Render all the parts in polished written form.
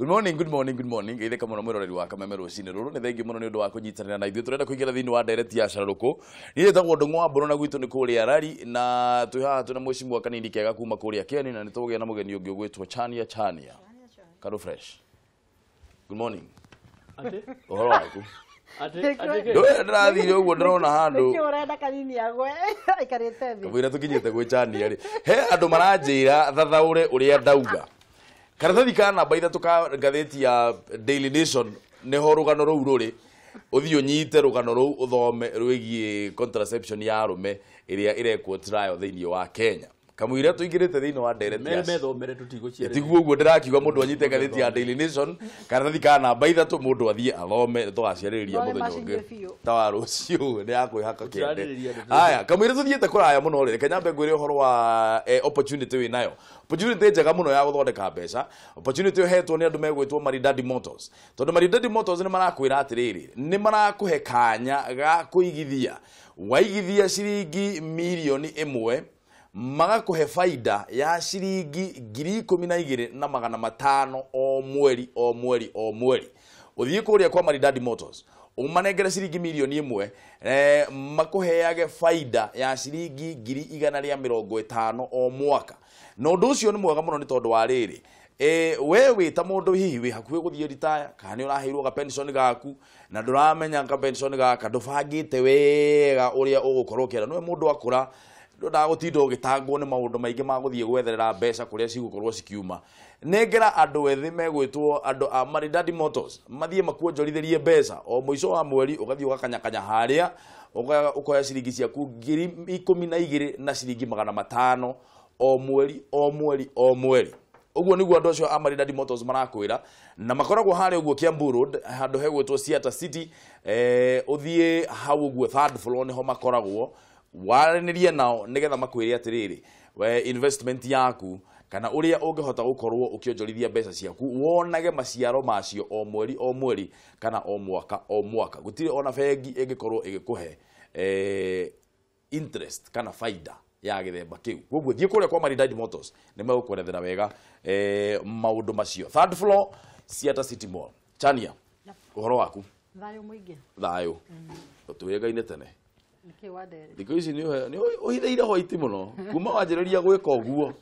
Good morning, good morning, good morning. Geithĩka mũno mwĩroreri wa Kameme rũcinĩ rũrũ. Nĩ thengiũ mũno nĩ ũndũ wa kũnyitanĩra na ithuĩ. Tũrenda kũingĩra thĩinĩ wa ndereti ya carũrũkũ. Niĩ njĩtagwo Ndũng'ũ wa Mbũrũ na gwitũ nĩ kũrĩa Rari, na twĩ haha twĩna mheshimiwa Kanini Kega kuma kũrĩa Keni, na nĩ tũgĩa na mũgeni ũngĩ ũgwĩtwo Chania Chania. Karo fresh. Good morning. Atĩ? Ũhoro waku? Atĩ atĩ kĩ? Ndũĩ ndĩrathire ũguo ndĩrona handũ. Nĩkĩ ũrenda Kanini agwe aikarĩte thĩ? Kamũira tũkinyĩte gwĩ Chania rĩ, he andũ maranjĩra thathaũre ũrĩa ndauga. Karatathi ka namba 3 ka ngathĩti ya Daily Nation nĩho rũgano rũu rũrĩ. Ũthiĩ ũnyite rũgano rũu ũthome rwĩgiĩ contraception ya arũme ĩrĩa ĩrekwo trial thĩinĩ wa Kenya. Kamũira tũingĩrĩte thĩinĩ wa ndereti Mere ya methomere tũtigũciarĩria. Tiguo ũguo ndĩrakiuga mũndũ anyite ngathĩti ya Daily Nation karatathi ka namba 3 mũndũ athiĩ athome tũgaciarĩrĩria Thome mũthenya macinye ũngĩ biũ. ta wa rũciũ nĩ ya kwĩhaka kĩande. Tũtirarĩrĩria ndeto. Haya, kamũira tũthiĩte kũraya mũno rĩ, reke nyambe ngwĩre ũhoro wa opportunity wĩ nayo. Opportunity njega mũno ya gũthondeka mbeca. Opportunity ũhetwo nĩ andũ megwĩtwo Maridadi Motors. Tondũ Maridadi Motors nĩ marakwĩra atĩrĩrĩ, nĩ marakũhe kanya ga kũigithia. Waigithia ciringi mirioni 1 magakũhe faida ya ciringi 12,500 o mweri o mweri o mweri. Ũthiĩ kũrĩa kwa Maridadi Motors ũmanengere ciringi mirioni 1, makũheage faida ya ciringi 150,000 o mwaka. Na ũndũ ũcio nĩ mwega mũno nĩ tondũ wa rĩrĩ, we wĩ ta mũndũ hihi wĩ hakuhĩ gũthiĩ retire, kana nĩ ũraheirwo ga pension gaku na ndũramenya ka pension gaka, ndũbangĩte wega ũrĩa ũgũkorwo ũkĩenda. Nĩwe mũndũ akũra ndwendaga gũtinda ũgĩtangwo nĩ maũndũ maingĩ ma gũthiĩ gwetherera mbeca kũrĩa cigũkorwo cikiuma. Nengera andũ ethĩ megwĩtwo andũ a Maridadi Motors mathiĩ makuonjorithĩrie mbeca o mũico wa mweri, ũgathiĩ ũgakanyakanya harĩa ũkoya ciringi ciaku 12,500 na ciringi 500 o mweri o mweri o mweri. Ũguo nĩguo andũ acio a Maridadi Motors marakwĩra, na makoragwo harĩa ũguo Kiambu Road handũ hegwĩtwo Siata City. Ũthiĩ hau ũguo third floor nĩho makoragwo, waranĩrie nao nĩgetha makwĩre atĩrĩrĩ, we investment yaku kana ũrĩa ũngĩhota gũkorwo ũkĩonjorithia mbeca ciaku wonage maciaro macio o mweri o mweri kana o mwaka o mwaka. Gũtirĩ ona bengi ĩngĩkorwo ĩgĩkũhe interest kana faida ya gĩthemba kĩu. Koguo thiĩ kũrĩa kwa Maridadi Motors nĩ megũkwerethera wega maũndũ macio. Third floor Siata City Mall. Chania, ũhoro waku? Thayũ mũingĩ. Thayũ. Tũwĩgaine tene. Nĩkĩ wandere? Thikũ ici nĩ ũhithĩire hwaiti mũno kuma wanjĩrĩria gwĩka ũguo.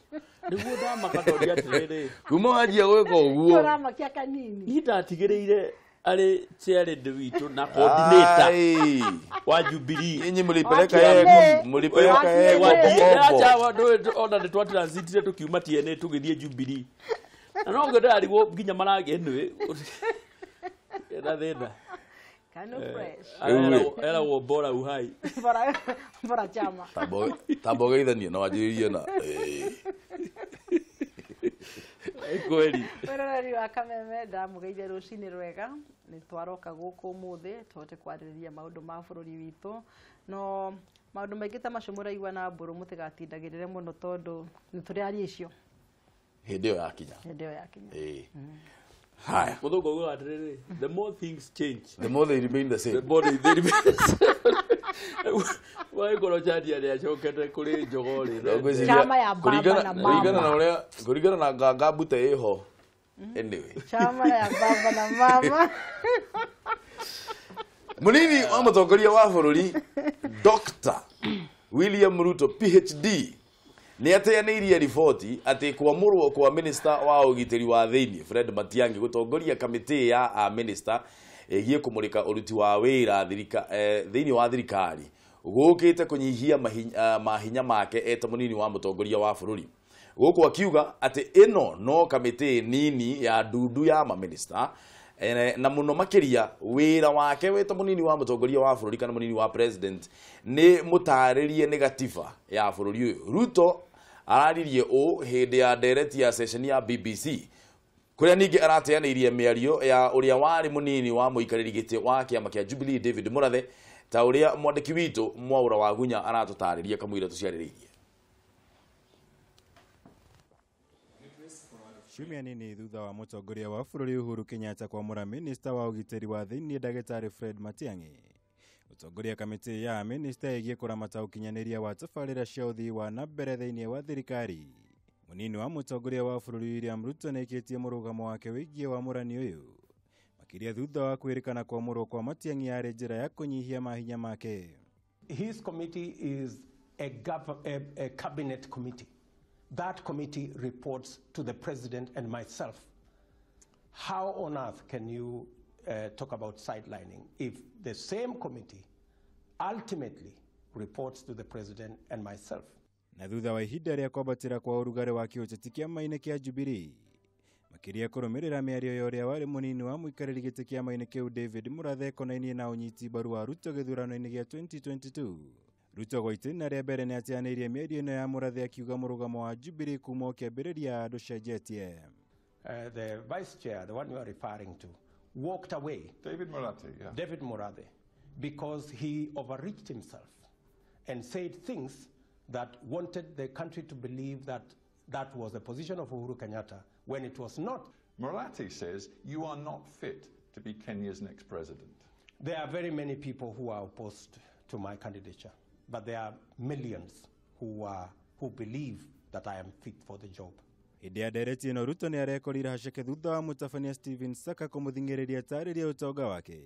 Nĩguo ndamaka ndoria atĩrĩrĩ. Kuma wanjia gwĩka ũguo. Ũramakia Kanini. Niĩ ndatigĩrĩire arĩ chairlady witũ na coordinator Ai. wa Jubilee. Nyinyi mlipeleka Wa yeye TNA. mlipeleka yeye Wa kwa TNA. kombo. Ona nĩ twatransitire tũkiuma TNA tũgĩthiĩ Jubilee. Na no ngĩenda arigwo nginya marangĩ anyway. Ena thĩna. Kano fresh. Eragwo bora uhai. Bora bora chama. Tamba ũgeithanie na wanjĩrĩrie na Kweli. Mwĩroreri wa Kameme ndamũgeithia rũcinĩ rwega. Nĩ twaroka gũkũ ũmũthĩ tũhote kwarĩrĩria maũndũ ma bũrũri witũ, no maũndũ maingĩ ta macio mũraigua na mbũrũ mũtigatindagĩrĩre mũno tondũ nĩ tũrĩ aria icio hĩndĩ ĩyo yakinya. Hĩndĩ ĩyo yakinya. Haya. Mũthũngũ augaga atĩrĩrĩ, the more things change, the more they remain the same. The more they remain the same. Wagĩkorwo Chania nĩacokete kũrĩ njogoo rĩ. Ngwĩciria Chama ya baba na mama. kũringana na ũrĩa, kũringana na nganga mbute ĩho. Anyway. Chama ya baba na mama. Mũnini wa mũtongoria wa bũrũri Dr. William Ruto PhD nĩ ateanĩirie riboti atĩ kwamũrwo kwa minister wa ũgitĩri wa thĩinĩ Fred Matiang'i gũtongoria kamĩtĩ ya a minister ĩgiĩ kũmũrĩka ũruti wa wĩra thĩinĩ wa thirikari gũkĩte kũnyihia mahinya make eta mũnini wa mũtongoria wa bũrũri. Gũkũ akiuga atĩ ĩno no kamĩtĩ nini ya ndundu ya maminista, na mũno makĩria wĩra wake wĩ ta mũnini wa mũtongoria wa bũrũri kana mũnini wa president nĩ mũtarĩrie nĩ gatiba ya bũrũri ũyũ. Ruto araririe ũũ hĩndĩ ya ndereti ya session ya BBC kũrĩa ningĩ arateanĩirie mĩario ya ũrĩa warĩ mũnini wa mũikarĩri gĩtĩ wa kĩama kĩa Jubilee David Mũrathe, ta ũrĩa mwandĩki witũ Mwaũra wa Gunya aratũtarĩria kamũira tũciarĩrĩirie. Ciumia nini thutha wa mũtongoria wa bũrũri Uhuru Kenyatta kwamũra minista wa ũgitĩri wa thĩinĩ ndagĩtarĩ Fred Matiang'i. Mũtongoria kamĩtĩ ya minista ĩgiĩ kũramata ũkinyanĩria wa tabarĩra cia ũthii wa na mbere thĩinĩ wa thirikari. Munini wa mũtongoria wa bũrũri William Ruto nĩaikĩtie mũrũgamo wake wĩgiĩ wamũrani ũyũ makĩria thutha wa kwĩrĩkana kwamũrwo kwa Matiang'i yarĩ njĩra ya kũnyihia mahinya make. His committee is a cabinet committee. That committee reports to the president and myself. How on earth can you talk about sidelining if the same committee ultimately reports to the president and myself? Na thutha wa ihinda rĩa kwambatĩra kwa ũrugarĩ wa kĩũteti kĩama-inĩ kĩa Jubilee makĩria kũrũmĩrĩra mĩario ya ũrĩa warĩ mũnini wa mũikarĩri gĩtĩ kĩama-inĩ kĩu David Murathe ĩkonainie na ũnyiti mbaru wa Ruto gĩthurano-inĩ gĩa 2022. Ruto gwa itĩna rĩa mbere nĩateanĩirie mĩario ĩno ya Murathe akiuga mũrũgamo wa Jubilee kuma o kĩambĩrĩria ndũcenjetie. The vice chair, the one you are referring to, walked away. David Murathe, yeah. David Murathe, because he overreached himself and said things that wanted the country to believe that that was the position of Uhuru Kenyatta when it was not. Murathe says you are not fit to be Kenya's next president. There are very many people who are opposed to my candidature, but there are millions who believe that I am fit for the job. Hĩndĩ ya ndereti ĩno Ruto nĩ arekorire haceke thutha wa mũtabania Stephen Saka kũmũthing'ĩrĩria atarĩrie ũtonga wake,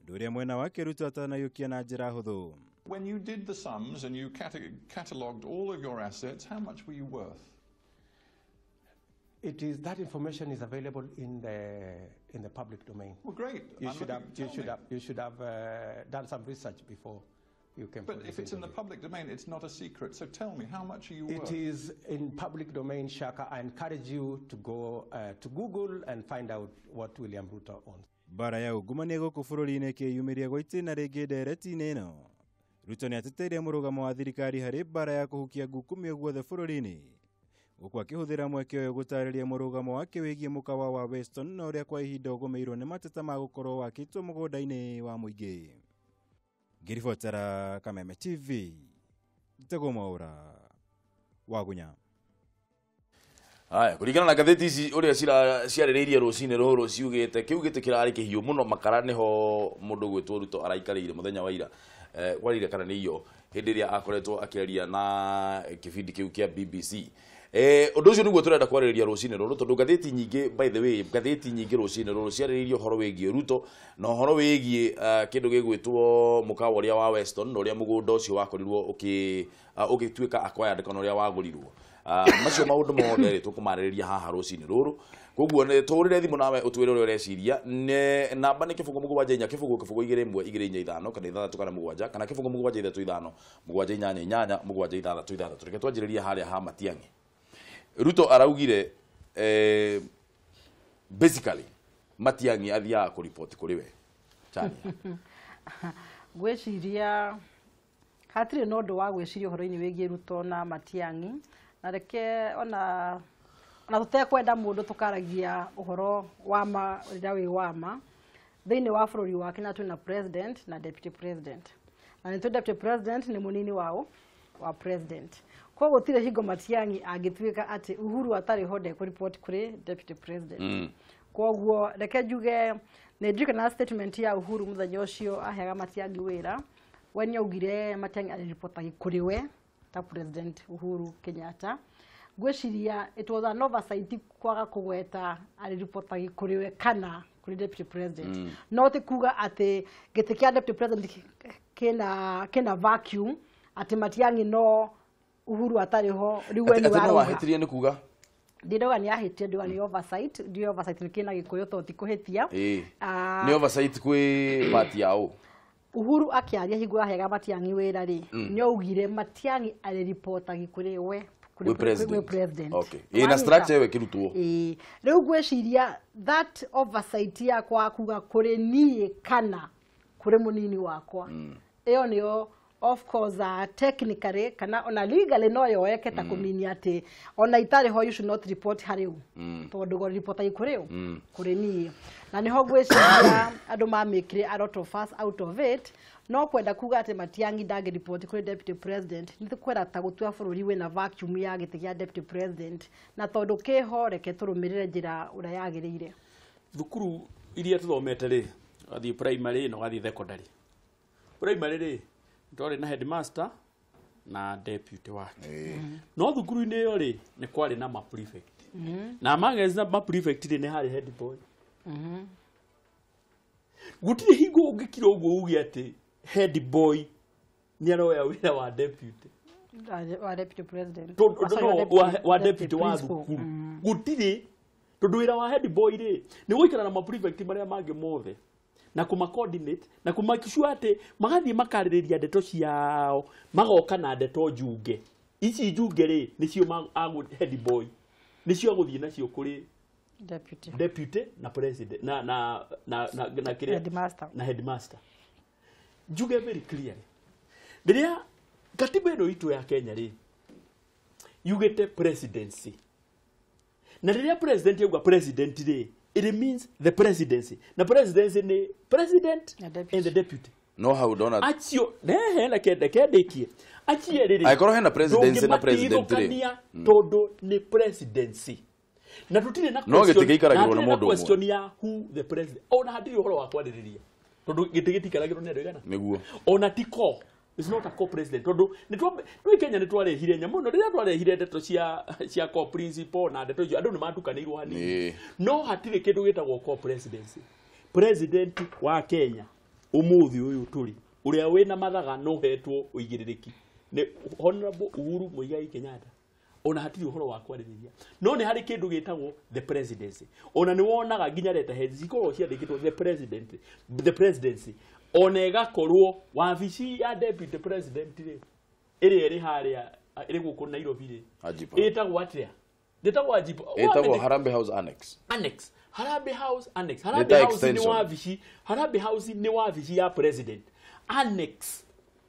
ũndũ ũrĩa mwena wake Ruto atanayũkia na njĩra hũthũ. When you did the sums and you catalogued all of your assets, how much were you worth? It is that information is available in the public domain. Well, great. You should have done some research before you came. But if it's in the public domain, it's not a secret. So tell me, how much are you worth? It is in public domain, Shaka. I encourage you to go to Google and find out what William Ruto owns. Bara ya ungumania gũkũ bũrũri-inĩ ĩkĩyumĩria gwa itĩna rĩngĩ ndereti-inĩ ĩno. Ruto nĩateteire mũrũgamo wa thirikari harĩ mbara ya kũhukia ngukumio guothe bũrũri-inĩ, gũkũ akĩhũthĩra mweke ũyũ gũtarĩria mũrũgamo wake wĩgiĩ mũkawa wa Weston na ũrĩa kwa ihinda ũgũmĩirwo nĩ mateta ma gũkorwo wakĩtwo mũgũnda-inĩ wa mũingĩ. Ngĩribotera Kameme TV, Njĩtagwo Mwaũra Wagunya. Haya, kũringana na ngathĩti ici ũrĩa ciarĩrĩirie rũcinĩ rũrũ ciugĩte kĩu gĩtĩ kĩrarĩ kĩhiũ mũno makara nĩho mũndũ gwĩtwo Ruto araikarĩire mũthenya wa ira, kwarire kana nĩ iyo hĩndĩ ĩrĩa akoretwo akĩaria na kĩbindi kĩu kĩa BBC. Ũndũ ũcio nĩguo tũrenda kwarĩrĩria rũcinĩ rũrũ tondũ ngathĩti nyingĩ, by the way, ngathĩti nyingĩ rũcinĩ rũrũ ciarĩrĩirie ũhoro wĩgiĩ Ruto na ũhoro wĩgiĩ kĩndũ gĩgwĩtwo mũkawa ũrĩa wa Weston na ũrĩa mũgũnda ũcio wakorirwo ũgĩtuĩka acquired kana ũrĩa wagũrirwo. Macio maũndũ mothe rĩ tũkũmarĩrĩria haha rũcinĩ rũrũ. Koguo nĩ tũhũrĩre thimũ nawe ũtwĩre ũrĩa ũreciria. Namba nĩ 0 7 4 0 0 2 1 2 4 5 kana 6 kana 7 kana 0 7 3 5 7 8 8 7 6 6. Reke twanjĩrĩrie harĩa ha Matiang'i. Ruto araugire basically Matiang'i athiaga kũriboti kũrĩ we. Chania. Ngwĩciria hatirĩ na ũndũ wa gwĩciria ũhoro-inĩ wĩgiĩ Ruto na Matiang'i, na reke ona tũtekwenda mũndũ tũkaragia ũhoro wa ma ũrĩa wĩ wa ma. Thĩinĩ wa bũrũri wa Kenya twĩna president na deputy president, na nĩ twĩ deputy president nĩ mũnini wao wa president. Koguo gũtirĩ hingo Matiang'i angĩtuĩka atĩ Uhuru atarĩ ho ndekũripoti kũrĩ deputy president. Koguo reke njuge nĩ ndirikanaga statement ya Uhuru mũthenya ũcio aheaga Matiang'i wĩra, we nĩaugire Matiang'i arĩripotagi kũrĩ we ta President Uhuru Kenyatta. Ngwĩciria it was an oversight kwaga kũgweta arĩripotagi kũrĩ we kana kũrĩ deputy president. No ti kuga atĩ gĩtĩ kĩa deputy president kĩna vacuum atĩ Matiang'i no Uhuru atarĩ ho rĩu we nĩwe arauga. Atĩ no wahĩtirie nĩ kuga? Ndĩrauga nĩ ahĩtie, ndĩrauga nĩ oversight, ndio oversight nĩ kĩna Gĩkũyũ tondũ ti kũhĩtia. Nĩ oversight kwĩ party ya ũ? Uhuru akĩaria hingo aheaga Matiang'i wĩra rĩ, nĩaugire Matiang'i arĩripotagi kũrĩ we kũrĩ president. Okay. Ĩ na structure ĩyo ĩkĩrutwo. Ĩ rĩu ngwĩciria that oversight yakwa kuga kũrĩ niĩ kana kũrĩ mũnini wakwa, ĩyo nĩyo of course technically kana ona legally no yoeke ta kũminia atĩ ona itarĩ ho you should not report harĩ u, tondũ go report kũrĩ u kũrĩ niĩ. Na nĩho ngwĩciria andũ mamĩkire a lot of fuss out of it. No kwenda kuga atĩ Matiang'i ndangĩripoti kũrĩ deputy president nĩ kwenda ta gũtua bũrũri wĩna vacuum ya gĩtĩ kĩa deputy president, na tondũ kĩho reke tũrũmĩrĩre njĩra ũrĩa yagĩrĩire. Thukuru iria tũthomete rĩ, ũgathiĩ primary na ũgathiĩ secondary. Primary rĩ, twarĩ na headmaster Na deputy wake. No thukuru-inĩ ĩyo rĩ nĩ kwarĩ na ma prefect. Na magezi na ma prefect rĩ nĩ harĩ head boy. Gũtirĩ hingo ũngĩkira ũguo uge atĩ head boy nĩ aroya wĩra wa deputy. Wa deputy president. Wa deputy wa thukuru. Gũtirĩ tondũ wĩra wa head boy rĩ nĩ gũikara na ma prefect marĩa mangĩ mothe na kuma coordinate na kuma sure atĩ magathiĩ makarĩrĩria ndeto ciao magoka na ndeto njunge ici njunge rĩ nĩcio head boy nĩcio agũthiĩ nacio kũrĩ deputy na president na na na na na kĩrĩa headmaster na headmaster. Njuge very clearly rĩrĩa katiba ĩno itũ ya Kenya rĩ yugĩte presidency na rĩrĩa president yauga president rĩ it means the presidency na presidency ni president and the deputy. No how don't acio nehe na kende kendikie acie rĩrĩ aikorwo hena presidency na president rĩ tondu ni presidency na tutire na no gĩtĩ gĩikaragĩrwo na mũndũ ũmwe question ya who the president ona hatirĩ ũhoro wa kwarĩrĩria tondu gĩtĩ gĩtiikaragĩrwo nĩ andũ aigana nĩguo ona ti ko it's not a co-president tondu nĩ Kenya nĩ twarehire nyamũ no rĩrĩa twarehire ndeto cia co-principal na ndeto icio andũ nĩ matukanĩirwo hanini no hatirĩ kĩndũ gĩtagwo co-presidency. President wa Kenya ũmũthĩ ũyũ tũrĩ ũrĩa wĩna mathaga no hetwo ũigĩrĩrĩki nĩ Honorable Uhuru Muigai Kenyatta ona hatirĩ ũhoro wa kwarĩrĩria no nĩ harĩ kĩndũ gĩtagwo the presidency ona nĩ wonaga nginya letterheads cikoragwo ciandĩkĩtwo the president the presidency ona ĩgakorwo wabici ya deputy president rĩ ĩrĩa ĩrĩ harĩa ĩrĩ gũkũ Nairobi rĩ ĩtagwo atĩa? Ndĩtagwo Ajipa. Ĩtagwo Harambee House Annex. Annex. Harambee House Annex. Harambee House nĩ wabici. Harambee House nĩ wabici ya president. Annex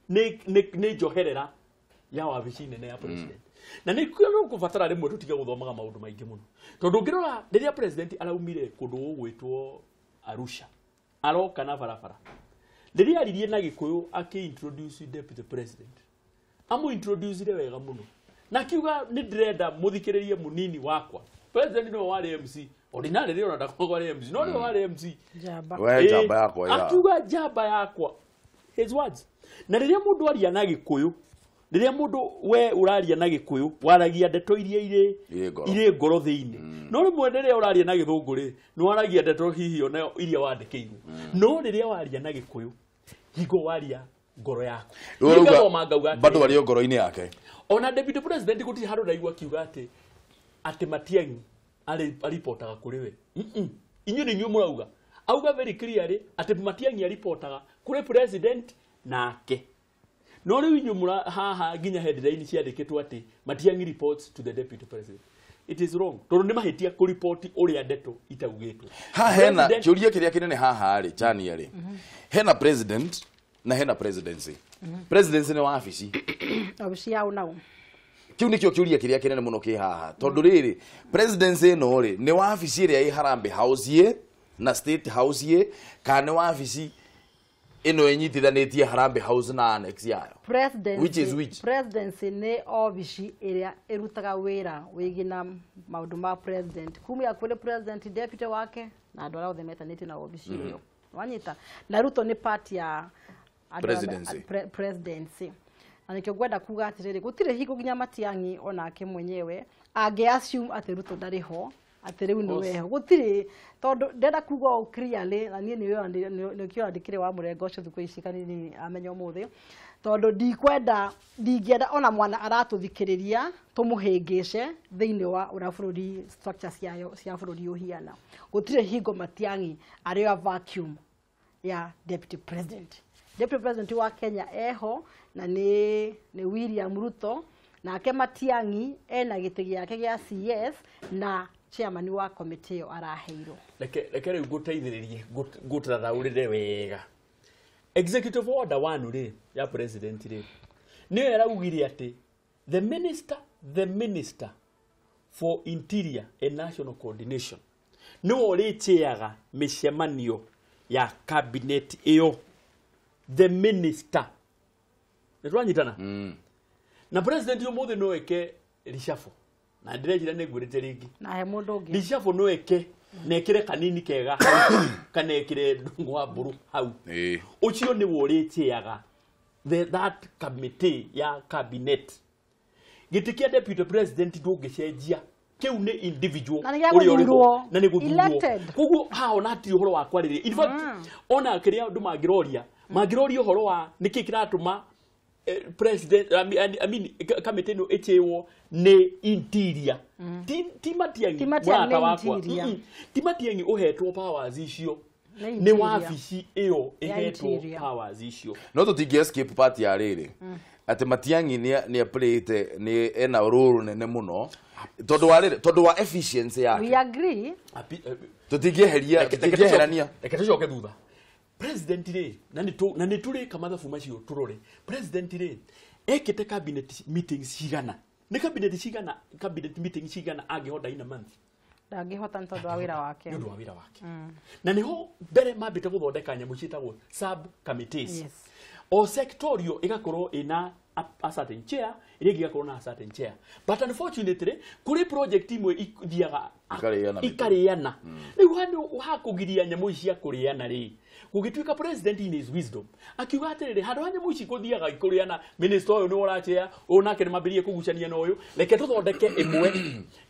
nĩ njoherera ya wabici nene ya president. Na nĩ kũbatara rĩmwe tũtige gũthomaga maũndũ maingĩ mũno tondũ ũngĩrora rĩrĩa president araumire kũndũ gũgwĩtwo Arusha aroka na barabara rĩrĩa aririe na Gĩkũyũ akĩ-introduce deputy president amũ-introducire wega mũno na akiuga nĩ ndĩrenda mũthikĩrĩrie mũnini wakwa president nĩwe warĩ MC ordinary rĩo ndakoragwo arĩ MC no nĩwe warĩ MC njamba we njamba yakwa ira akiuga njamba yakwa his words. Na rĩrĩa mũndũ aria na Gĩkũyũ rĩrĩa mũndũ we ũraria na Gĩkũyũ waragia ndeto iria irĩ ngoro thĩinĩ no rĩmwe rĩrĩa ũraria na Gĩthũngũ rĩ nĩ waragia ndeto hihi ona iria wandĩkĩirwo no rĩrĩa waria na Gĩkũyũ hingo waria ngoro yaku nĩngathoma ngauga atĩ bado wario ngoro-inĩ yake ona deputy president gũtirĩ handũ ndaigua akiuga atĩ Matiang'i aripotaga kũrĩ we. Inyuĩ nĩ inyuĩ mũrauga auga very clearly atĩ Matiang'i aripotaga kũrĩ president nake no rĩu inyuĩ mũra haha nginya headline ciandĩkĩtwo atĩ Matiang'i reports to the deputy president. It is wrong tondũ nĩ mahĩtia kũripoti ũrĩa ndeto itaugĩtwo. Ha hena kĩũria kĩrĩa kĩnene haha rĩ Chania rĩ hena president na hena presidency. Presidency nĩ wabici wabici ya ũnau kĩu nĩkĩo kĩũria kĩrĩa kĩnene mũno kĩ haha tondũ rĩrĩ presidency ĩno rĩ nĩ wabici ĩrĩa ĩ Harambee House ĩ na State House ĩ kana nĩ wabici ĩno ĩnyitithanĩtie Harambee House na annex yayo. Presidency, which is which? Presidency nĩ obici ĩrĩa ĩrutaga wĩra wĩgiĩ na maũndũ ma president kumia kũrĩ president deputy wake na andũ arĩa othe metanĩtio na obici ĩyo wanyita na Ruto nĩ part ya presidency. Presidency na nĩkĩo ngwenda kuga atĩrĩrĩ gũtirĩ hingo nginya Matiang'i onake mwenyewe angĩ assume atĩ Ruto ndarĩ ho atĩ rĩu nĩ weho gũtirĩ tondũ ndenda kuga ũũ clearly na niĩ nĩkĩo andĩkire wa mũrengo ũcio thikũ ici kanini amenya ũmũthĩ tondũ ndikwenda ndingĩenda ona mwana aratũthikĩrĩria tũmũhĩngĩce thĩinĩ wa ũrĩa bũrũri structure ciayo cia bũrũri ũhiana gũtirĩ hingo Matiang'i arĩ a vacuum ya deputy president. Deputy president wa Kenya eho na nĩ William Ruto nake Matiang'i ena gĩtĩ gĩake gĩa CS na chairman wa committee ĩyo araheirwo. Reke rĩu ngũteithĩrĩrie ngũtathaũrĩre wega. Executive order 1 rĩ ya president rĩ nĩyo ĩraugire atĩ the minister for interior and national coordination nĩwe ũrĩchĩaga mĩcemanio ya cabinet ĩyo. The minister nĩ twanyitana na president ũmũthĩ no eke reshuffle na ndĩrejira nĩ ngwĩrĩte rĩngĩ na he mũndũ ũngĩ reshuffle no eke na ĩkĩre kanini kega hau kana ĩkĩre ndũng'ũ wa mbũrũ hau ũcio nĩwe ũrĩchĩaga that committee ya cabinet. Gĩtĩ kĩa deputy president ndũngĩcenjia. Kĩu nĩ individual Na nĩ gĩa gũthurwo. Na nĩ gũthurwo. Elected. Koguo haha ona hatirĩ ũhoro wa kwarĩrĩria. In fact, ona kĩrĩa andũ mangĩroria ũhoro wa nĩkĩ kĩratũma president, I mean kamĩtĩ ĩno ĩchĩwo nĩ interior. Ti Matiang'i Ti Matiang'i mũrata nĩ wakwa. interior. Ti Matiang'i ũhetwo powers icio. Nĩ Nĩ interior. wabici ĩyo Ya ĩhetwo interior. powers icio. No tũtingĩ escape part ya rĩrĩ atĩ Matiang'i nĩ aplayĩte nĩ ena role nene mũno tondũ wa rĩrĩ, tondũ wa efficiency We yake. agree. Tũtingĩeheria, tũtingĩeherania. Reke tũcoke thutha. President rĩ, na nĩ tũrĩka mathabu macio tũrore. President rĩ, ekĩte cabinet meetings cigana? Nĩ cabinet cigana, cabinet meeting cigana angĩhota in a month? Ndangĩhota nĩ tondũ wa wĩra wake. Nĩ ũndũ wa wĩra wake. Na nĩho mbere mambĩte gũthondeka nyamũ ciĩtagwo sub committees. Yes. O sectorial ĩgakorwo ĩna a certain chair, ĩrĩa ĩngĩ ĩgakorwo na a certain chair. But unfortunately, kũrĩ project imwe ithiaga Ikarĩana. Ikarĩana. Rĩu handũ ha kũgiria nyamũ ici cia kũrĩana rĩ, gũgĩtuĩka president in his wisdom akiuga atĩrĩrĩ, handũ ha nyamũ ici kũthiaga ikũrĩana, minister ũyũ nĩwe ũrachea, ũyũ nake nĩmambĩrĩrie kũgucania na ũyũ, reke tũthondeke ĩmwe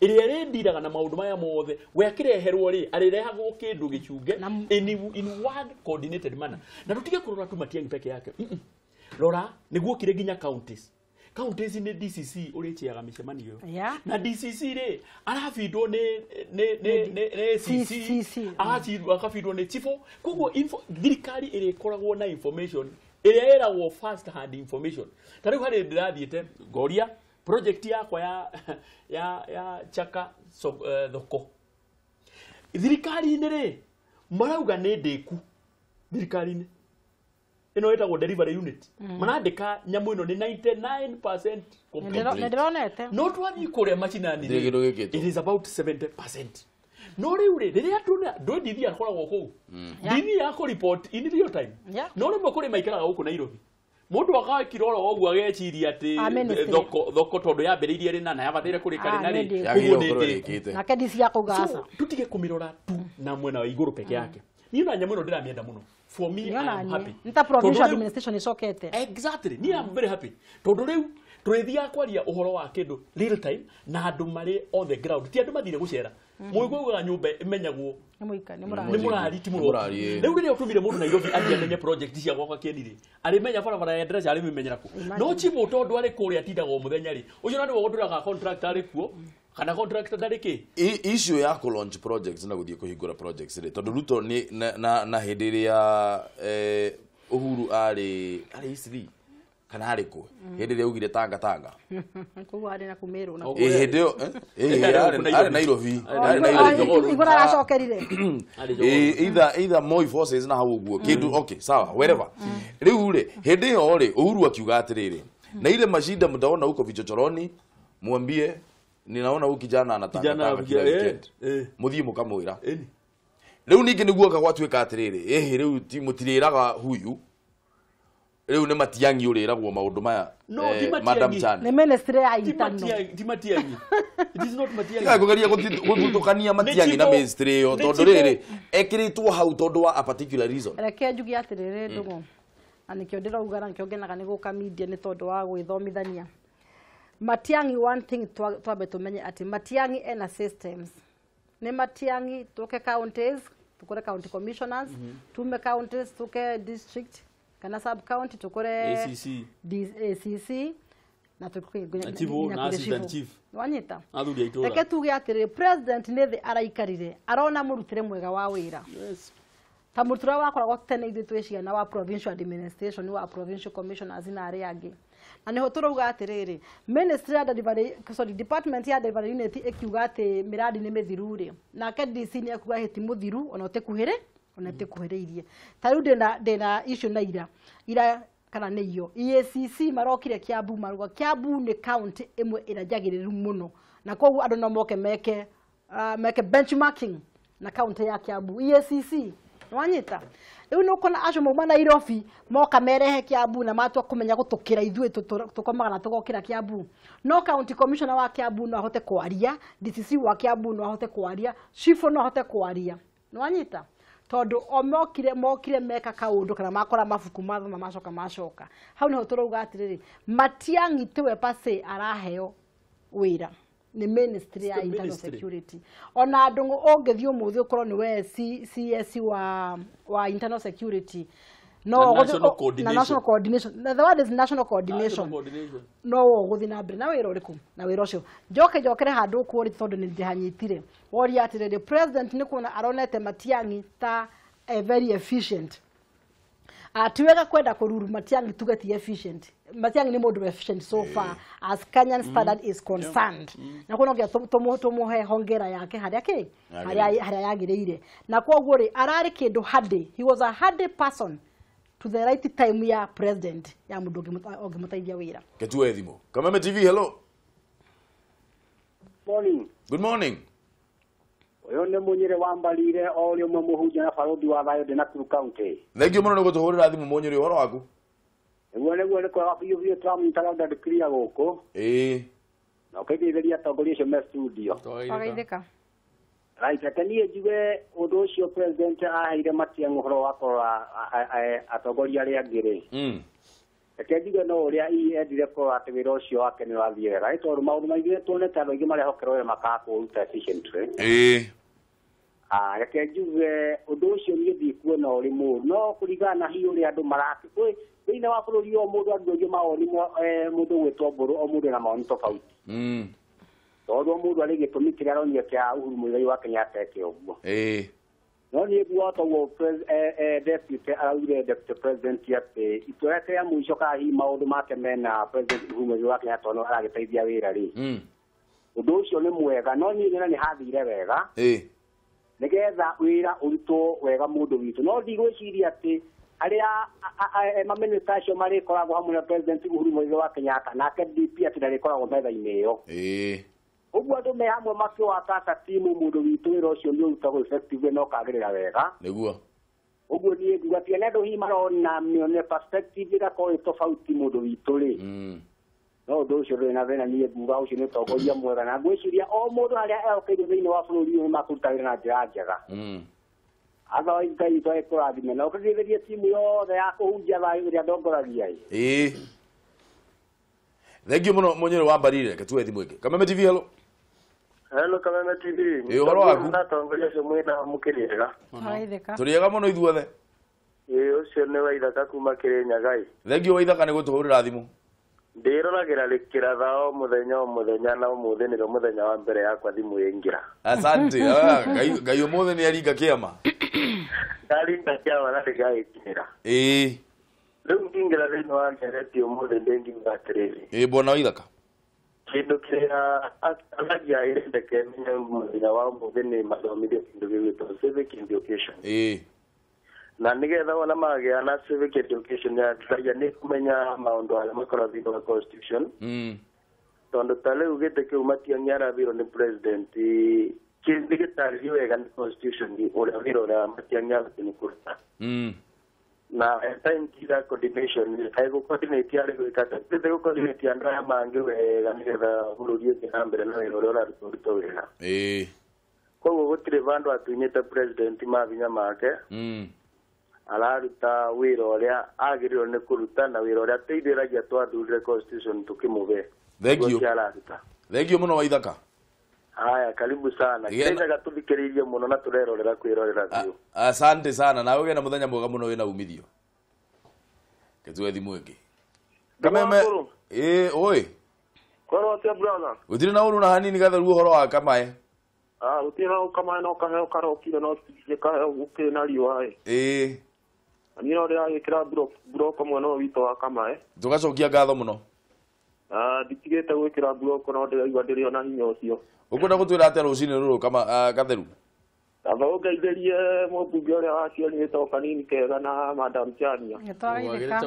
ĩrĩa ĩrĩndiraga na maũndũ maya mothe. We akĩreherwo rĩ, arĩrehagwo kĩndũ gĩcunge in one coordinated manner. Na tũtige kũrora tu Matiang'i peke yake. Rora nĩguo kire nginya counties. Counties nĩ DCC ũrĩchĩaga mĩcemanio ĩyo. Yeah. Na DCC rĩ, arabindwo nĩ CC, CC. Agabindwo nĩ chief. Koguo thirikari ĩrĩkoragwo na information ĩrĩa ĩragwo first hand information. Ta rĩu harĩ ndĩrathiĩte ngoria project yakwa ya Chaka thoko. Thirikari-inĩ rĩ, marauga nĩ ndĩku thirikari-inĩ ĩno ĩtagwo delivery unit. Marandĩka nyamũ ĩno nĩ 99% complete. Nĩ ndĩronete. No twathiĩ kũrĩa macinani Ndirĩ kĩndũ gĩkĩtwo. it is about 70%. No rĩu rĩ, rĩrĩa tuona ndũĩ DD akoragwo kũu, DD akũ report in real time. Yeah. No rĩmwe kũrĩ maikaraga gũkũ Nairobi, mũndũ agakira oro ũguo ageciria Ah, atĩ ministry. thoko tondũ yambĩrĩirie rĩ na yabataire kũrĩka Ah, rĩ na rĩ, nĩ ndĩku. Yagĩrĩirwo koguo nĩ gũkorwo ndĩku. ĩrĩkĩte. Nake DC akauga aca. So tutige kũmĩrora tu na mwena wa igũrũ peke yake. Niĩ na nyamũ ĩno ndĩramĩenda mũno. For me, I am happy. Nĩ ta provincial Tondũ rĩu- administration ĩcokete. Exactly. Niĩ am very happy. Tondũ rĩu tũrĩthiaga kwaria ũhoro wa kĩndũ real time na andũ marĩ on the ground. Ti andũ mathire gũcera. Mũigua ugaga nyũmba ĩmenyagwo Nĩ mũika, nĩ nĩ mũrari. mũrari ti Nĩ mũrari, ĩĩ. mũroki. Rĩu rĩrĩa ũtũmire mũndũ Nairobi athiĩ amenye project cia gwakwa Kĩeni rĩ, arĩmenya barabara ya ndaraca arĩmĩmenyera kũ. No chibũ tondũ arĩ kũrĩa atindaga o mũthenya rĩ, ũcio na nĩwe ũndũraga contractor arĩ kuo, kana contractor ndarĩ kĩ. Issue ya kũ launch projects na gũthiĩ kũhingũra projects rĩ, tondũ Ruto nĩ na hĩndĩ ĩrĩa Uhuru arĩ Eastleigh kana arĩ kũ hĩndĩ ĩrĩa augire Tanga Tanga. Koguo arĩ na kũmĩrwo na Oh, Hĩndĩ ĩyo arĩ Nairobi. Arĩ Nairobi. Igũrũ aracokerire. Arĩ Jogoo. Either Moi forces na hau ũguo kĩndũ, okay sawa, wherever. Rĩu rĩ, hĩndĩ ĩyo rĩ, Uhuru akiuga atĩrĩrĩ, na ile mashida mtaona huko vichochoroni, mwambie ninaona huyu kijana anatanga Kijana tanga kila weekend, mũthiĩ mũkamwĩra. Ĩni. Rĩu ningĩ nĩguo oka gwatuĩka atĩrĩrĩ, ĩhĩ rĩu mũtirĩraga huyu, rĩu nĩ Matiang'i ũrĩragwo maũndũ maya. No, ti Matiang'i. Madam Chan Nĩ ministry ya Ti internal. Matiang'i, ti Matiang'i. It is not Matiang'i. Tiga kũgeria gũthutũkania Matiang'i na Chibo. ministry ĩyo Nĩ tondũ Chibo. rĩrĩ ekĩrĩtwo hau tondũ wa a particular reason. Reke njuge atĩrĩrĩ ndũgũ, na nĩkĩo ndĩrauga na nĩkĩo ngenaga nĩ gũka media nĩ tondũ wa gwĩthomithania. Matiang'i, one thing twambe tũmenye atĩ Matiang'i ena systems. Nĩ Matiang'i tũke counties, tũkore county commissioners, tume counties tũke district kana sub county tũkore ACC. ACC na tũke Na chief, na assistant chief. Wanyita. Athuri a itũra. Reke tuge atĩrĩrĩ, president nĩ thĩ araikarire arona mũrutĩre mwega wa wĩra. Yes. Ta mũrutĩre wakoragwo tene ithuĩ twĩ ciana wa provincial administration wa provincial commissioners na arĩa angĩ. Na nĩho tũrauga atĩrĩrĩ, ministry ya delivery, sorry, department ya delivery unit ĩkiuga atĩ mĩradi nĩ mĩthiru rĩ, nake DC nĩ ekuga hĩ ti mũthiru ona ũtĩkuhĩrĩ ona ĩtĩkuhĩrĩirie. Ta rĩu ndĩna issue na ira kana nĩ iyo EACC marokire Kiambu, maruga Kiambu nĩ county ĩmwe ĩrĩa njagĩrĩru mũno, na koguo andũ no moke meke benchmarking na county ya Kiambu. EACC wanyita rĩu nĩ ũkona acio mauma Nairobi moka merehe Kiambu na matua kũmenya gũtũkĩra ithuĩ tũkomaga na tũgokĩra Kiambu. No county commissioner wa Kiambu no ahote kwaria, DCC wa Kiambu no ahote kwaria, chief no ahote kwaria. Nĩ wanyita Tondu o mokire meka kaundu kana makora mabuku mathoma macoka macoka. Hau niho turauga atiriri Matiang'i tiwe pase araheo wira ni ministry ya internal security. Ona andũ ũngĩthiĩ ũmũthĩ ũkorwo nĩ we CS wa internal security no national coordination. National coordination. The word is national coordination. No ũgũthiĩ na mbere na wĩra ũrĩkũ na wĩra ũcio. Njoke njokere handũ kũũrĩ tondũ nĩ ndĩhanyitire. Woria atĩrĩrĩ president nĩ kuona aronete Matiang'i ta a very efficient. Ti wega kwenda kũruru Matiang'i tuge ti efficient. Matiang'i ni mũndũ efficient so far as Kenyan standard is concerned. Na kuona ngia tumuhe hongera yake haria ki haria yagiriire. Na koguo ri arari kindu hadi. He was a hardy person to the right time ya president ya mundu ũngĩmũteithia wĩra. Ketue thimo. Kameme TV, hello. Morning. Good morning. Uyu ni munyire wambarire o ri umwe muhunjia na barothi wa thayo ndi Nakuru County. Thank you muno ni gutuhurira thimu munyire uhoro waku. Niguo ni kwega biũ biũ tũramũnyita loud and clear gũkũ. Ĩĩ. Na ũkĩgeithĩria atongoria acio me studio. Twageithĩka. Right, reke niĩ njuge ũndũ ũcio president aheire Matiang'i ũhoro wa kũrora atongoria arĩa angĩ rĩ. Reke njuge no ũrĩa endire kũrora atĩ wĩra ũcio wake nĩ ũrathiĩ wega nĩ tondũ maũndũ maingĩ tuonete andũ aingĩ marehokerwo wĩra makaga kũũruta efficiently. Ĩĩ. Reke njuge ũndũ ũcio niĩ ndikuona ũrĩ mũũru no kũringana na hihi ũrĩa andũ marake thĩinĩ wa bũrũri o mũndũ andũ aingĩ mawoni mũndũ gwĩtwo mbũrũ o mũndũ na mawoni tofauti. Tondũ o mũndũ arĩ gĩtũmi kĩrĩa aronire kĩa Uhuru Muigai wa Kenyatta eke ũguo. Ĩĩ. No niĩ nguga toguo deputy araugire deputy president atĩ itua rĩake rĩa mũico kana hihi maũndũ make mena president Uhuru Muigai wa Kenyatta tondũ aragĩteithia wĩra rĩ. Ũndũ ũcio nĩ mwega no niĩ nyona nĩ hathire wega. Ĩĩ. Nĩgetha wĩra ũrutwo wega mũndũ witũ no ndigwĩciria atĩ arĩa mamĩnĩsta acio marĩkoragwo hamwe na president Uhuru Muigai wa Kenyatta nake DP atĩ ndarĩkoragwo metha-inĩ ĩyo. Ĩĩ. Ũguo andũ me hamwe makĩwaka ta timu mũndũ witũ wĩra ũcio nĩ ũrutagwo effective na ũkagĩrĩra wega. Nĩguo. Ũguo niĩ nguga atĩ nĩ andũ hihi marona mĩone perspective ĩgakorwo ĩ tofauti mũndũ witũ rĩ. No ũndũ ũcio ndũrĩ na thĩna niĩ nguga ũcio nĩ ũtongoria mwega na ngwĩciria o mũndũ harĩa ehokeirwo thĩinĩ wa bũrũri ũyũ nĩ makũruta wĩra na njĩra njega. Otherwise Ngai witũ agĩkũrathime na ũkĩgeithĩrie timu yothe ya kũhunjia thayũ ĩrĩa ndongoragia ĩ. Ĩĩ. Thank you muno munyire wa mbarire ketue thimu ĩngĩ. Kameme TV, hello. Hello Kameme TV. Ĩĩ ũhoro waku? Ndatongoria acio mwĩna mũkĩrĩega. Twageithĩka. Tũrĩega mũno ithuothe. Ĩĩ ũcio nĩ Waithaka kuma Kĩrĩnyaga ĩ. Thank you Waithaka nĩ gũtũhũrĩra thimũ. Ndĩroragĩra rĩkĩratha o mũthenya o mũthenya na ũmũthĩ nĩrĩo mũthenya wa mbere yakwa thimũ ĩingĩra. Asante. Ngai ũmũthĩ nĩ aringa kĩama. Ndaringa kĩama na ndĩgagĩkinyĩra. Ĩĩ. Rĩu ngĩingĩra thĩinĩ wa ndereti ũmũthĩ ndĩngiuga atĩrĩrĩ. Ĩĩ bwana Waithaka. Kĩndũ kĩrĩa aragia ĩrendeke menye mũthenya wa ũmũthĩ nĩ mathomithio kĩndũ gĩgwĩtwo civic education. Ĩĩ. Na nĩgetha wona magĩa na civic education ya raia nĩ kũmenya maũndũ arĩa makoragwo thĩinĩ wa constitution. Tondũ ta rĩu gĩtĩ kĩu Matiang'i arathirwo nĩ president nĩ gĩtarĩrio wega nĩ constitution ũrĩa wĩra ũrĩa Matiang'i abatiĩ nĩ kũruta. Na time tira coordination egũcoordinate arĩ gwĩka atĩa tĩte gũcoordinate andũ aya mangĩ wega nĩgetha bũrũri ũthiĩ na mbere na wĩra ũrĩa ũrarutwo ũrutwo wega. Ĩĩ. Koguo gũtirĩ vandũ atunyĩte president mabinya make. Araruta wĩra ũrĩa agĩrĩirwo nĩ kũruta na wĩra ũrĩa ateithĩragia twathurire constitution tũkĩmũhe. Thank you. Thank you mũno Waithaka. Haya, karibu sana. Kĩrĩnyaga tũthikĩrĩirie mũno na tũrerorera kwĩrorera biũ. Asante sana na ũgĩe na mũthenya mwega mũno wĩna umithio. Ketue thimũ ĩngĩ. Kameme. Ĩĩ, oi. Kwĩrwo atĩa brother? Gũtirĩ na ũru na hanini gatheru ũhoro wa Kamae. Gũtirĩ na Kamae no kaheo karokire no kaheo gũkĩrĩ na riũa ĩ. Ĩĩ. Niĩ no ndĩragĩkĩra mburoko mwena ũyũ witũ wa Kamae. Tũgacokia ngatho mũno. Nditigĩte gwĩkĩra mburoko no ndĩraigua ndĩrĩ ona hinya ũcio. Ũkwenda gũtwĩra atĩa rũcinĩ rũrũ kama gatheru? Kaba ũngeithĩrie mũmbunge ũrĩa waciarĩtwo kanini kega na Madam Chania. Nĩtwageithĩka.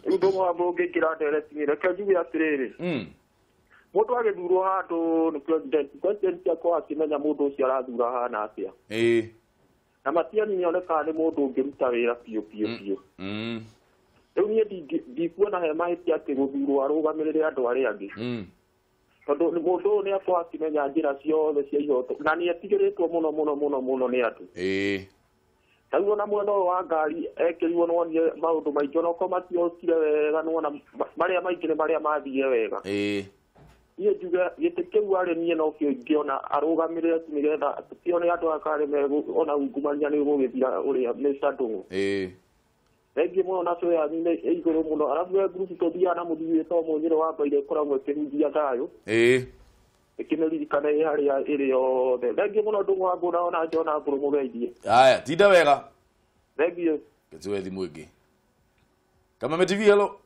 Rĩu ndũmwamba ũngĩingĩra ndereti-inĩ reke njuge atĩrĩrĩ. Mũndũ agĩthurwo handũ nĩ president, president akorwo akĩmenya mũndũ ũcio arathura ahana atĩa. Ĩĩ. Na Matiang'i nĩonekaga nĩ mũndũ ũngĩruta wĩra biũ biũ biũ. Rĩu niĩ ndikuona he mahĩtia atĩ gũthurwo arũgamĩrĩre andũ arĩa angĩ. Tondũ mũndũ ũyũ nĩakorwo akĩmenya njĩra ciothe cia ihoto na nĩetigĩrĩtwo mũno mũno mũno mũno nĩ andũ. Ĩĩ. Tarĩu ona mwena ũyũ wa ngari ekĩrirwo nĩwonire maũndũ maingĩ onokorwo matiokire wega nĩwona marĩa maingĩ nĩ marĩa mathire wega. Niĩ njuge gĩtĩ kĩu arĩ niĩ nokĩo ingĩona arũgamĩrĩre tu nĩgetha tũkĩone andũ aya kana ona ungumania nĩ ũgũgĩthira ũrĩa Mr. Ndung'u. Thengiũ mũno na show yanyu nĩ ĩ igũrũ mũno. Arabu he ngurubu tũthiaga na mũthuri wĩtagwo Mũnyĩrĩ wa Mbaire ĩkoragwo ĩkĩhunjia thayũ. Ĩkĩmĩririkana ĩ harĩa ĩrĩ yothe. Thengiũ mũno Ndung'u wa Ngũna ona Jona Ngũrũ mũgeithie. Haya, tinda wega. Thengiũ. Tuwe thimũ ĩngĩ. Kameme TV, hello.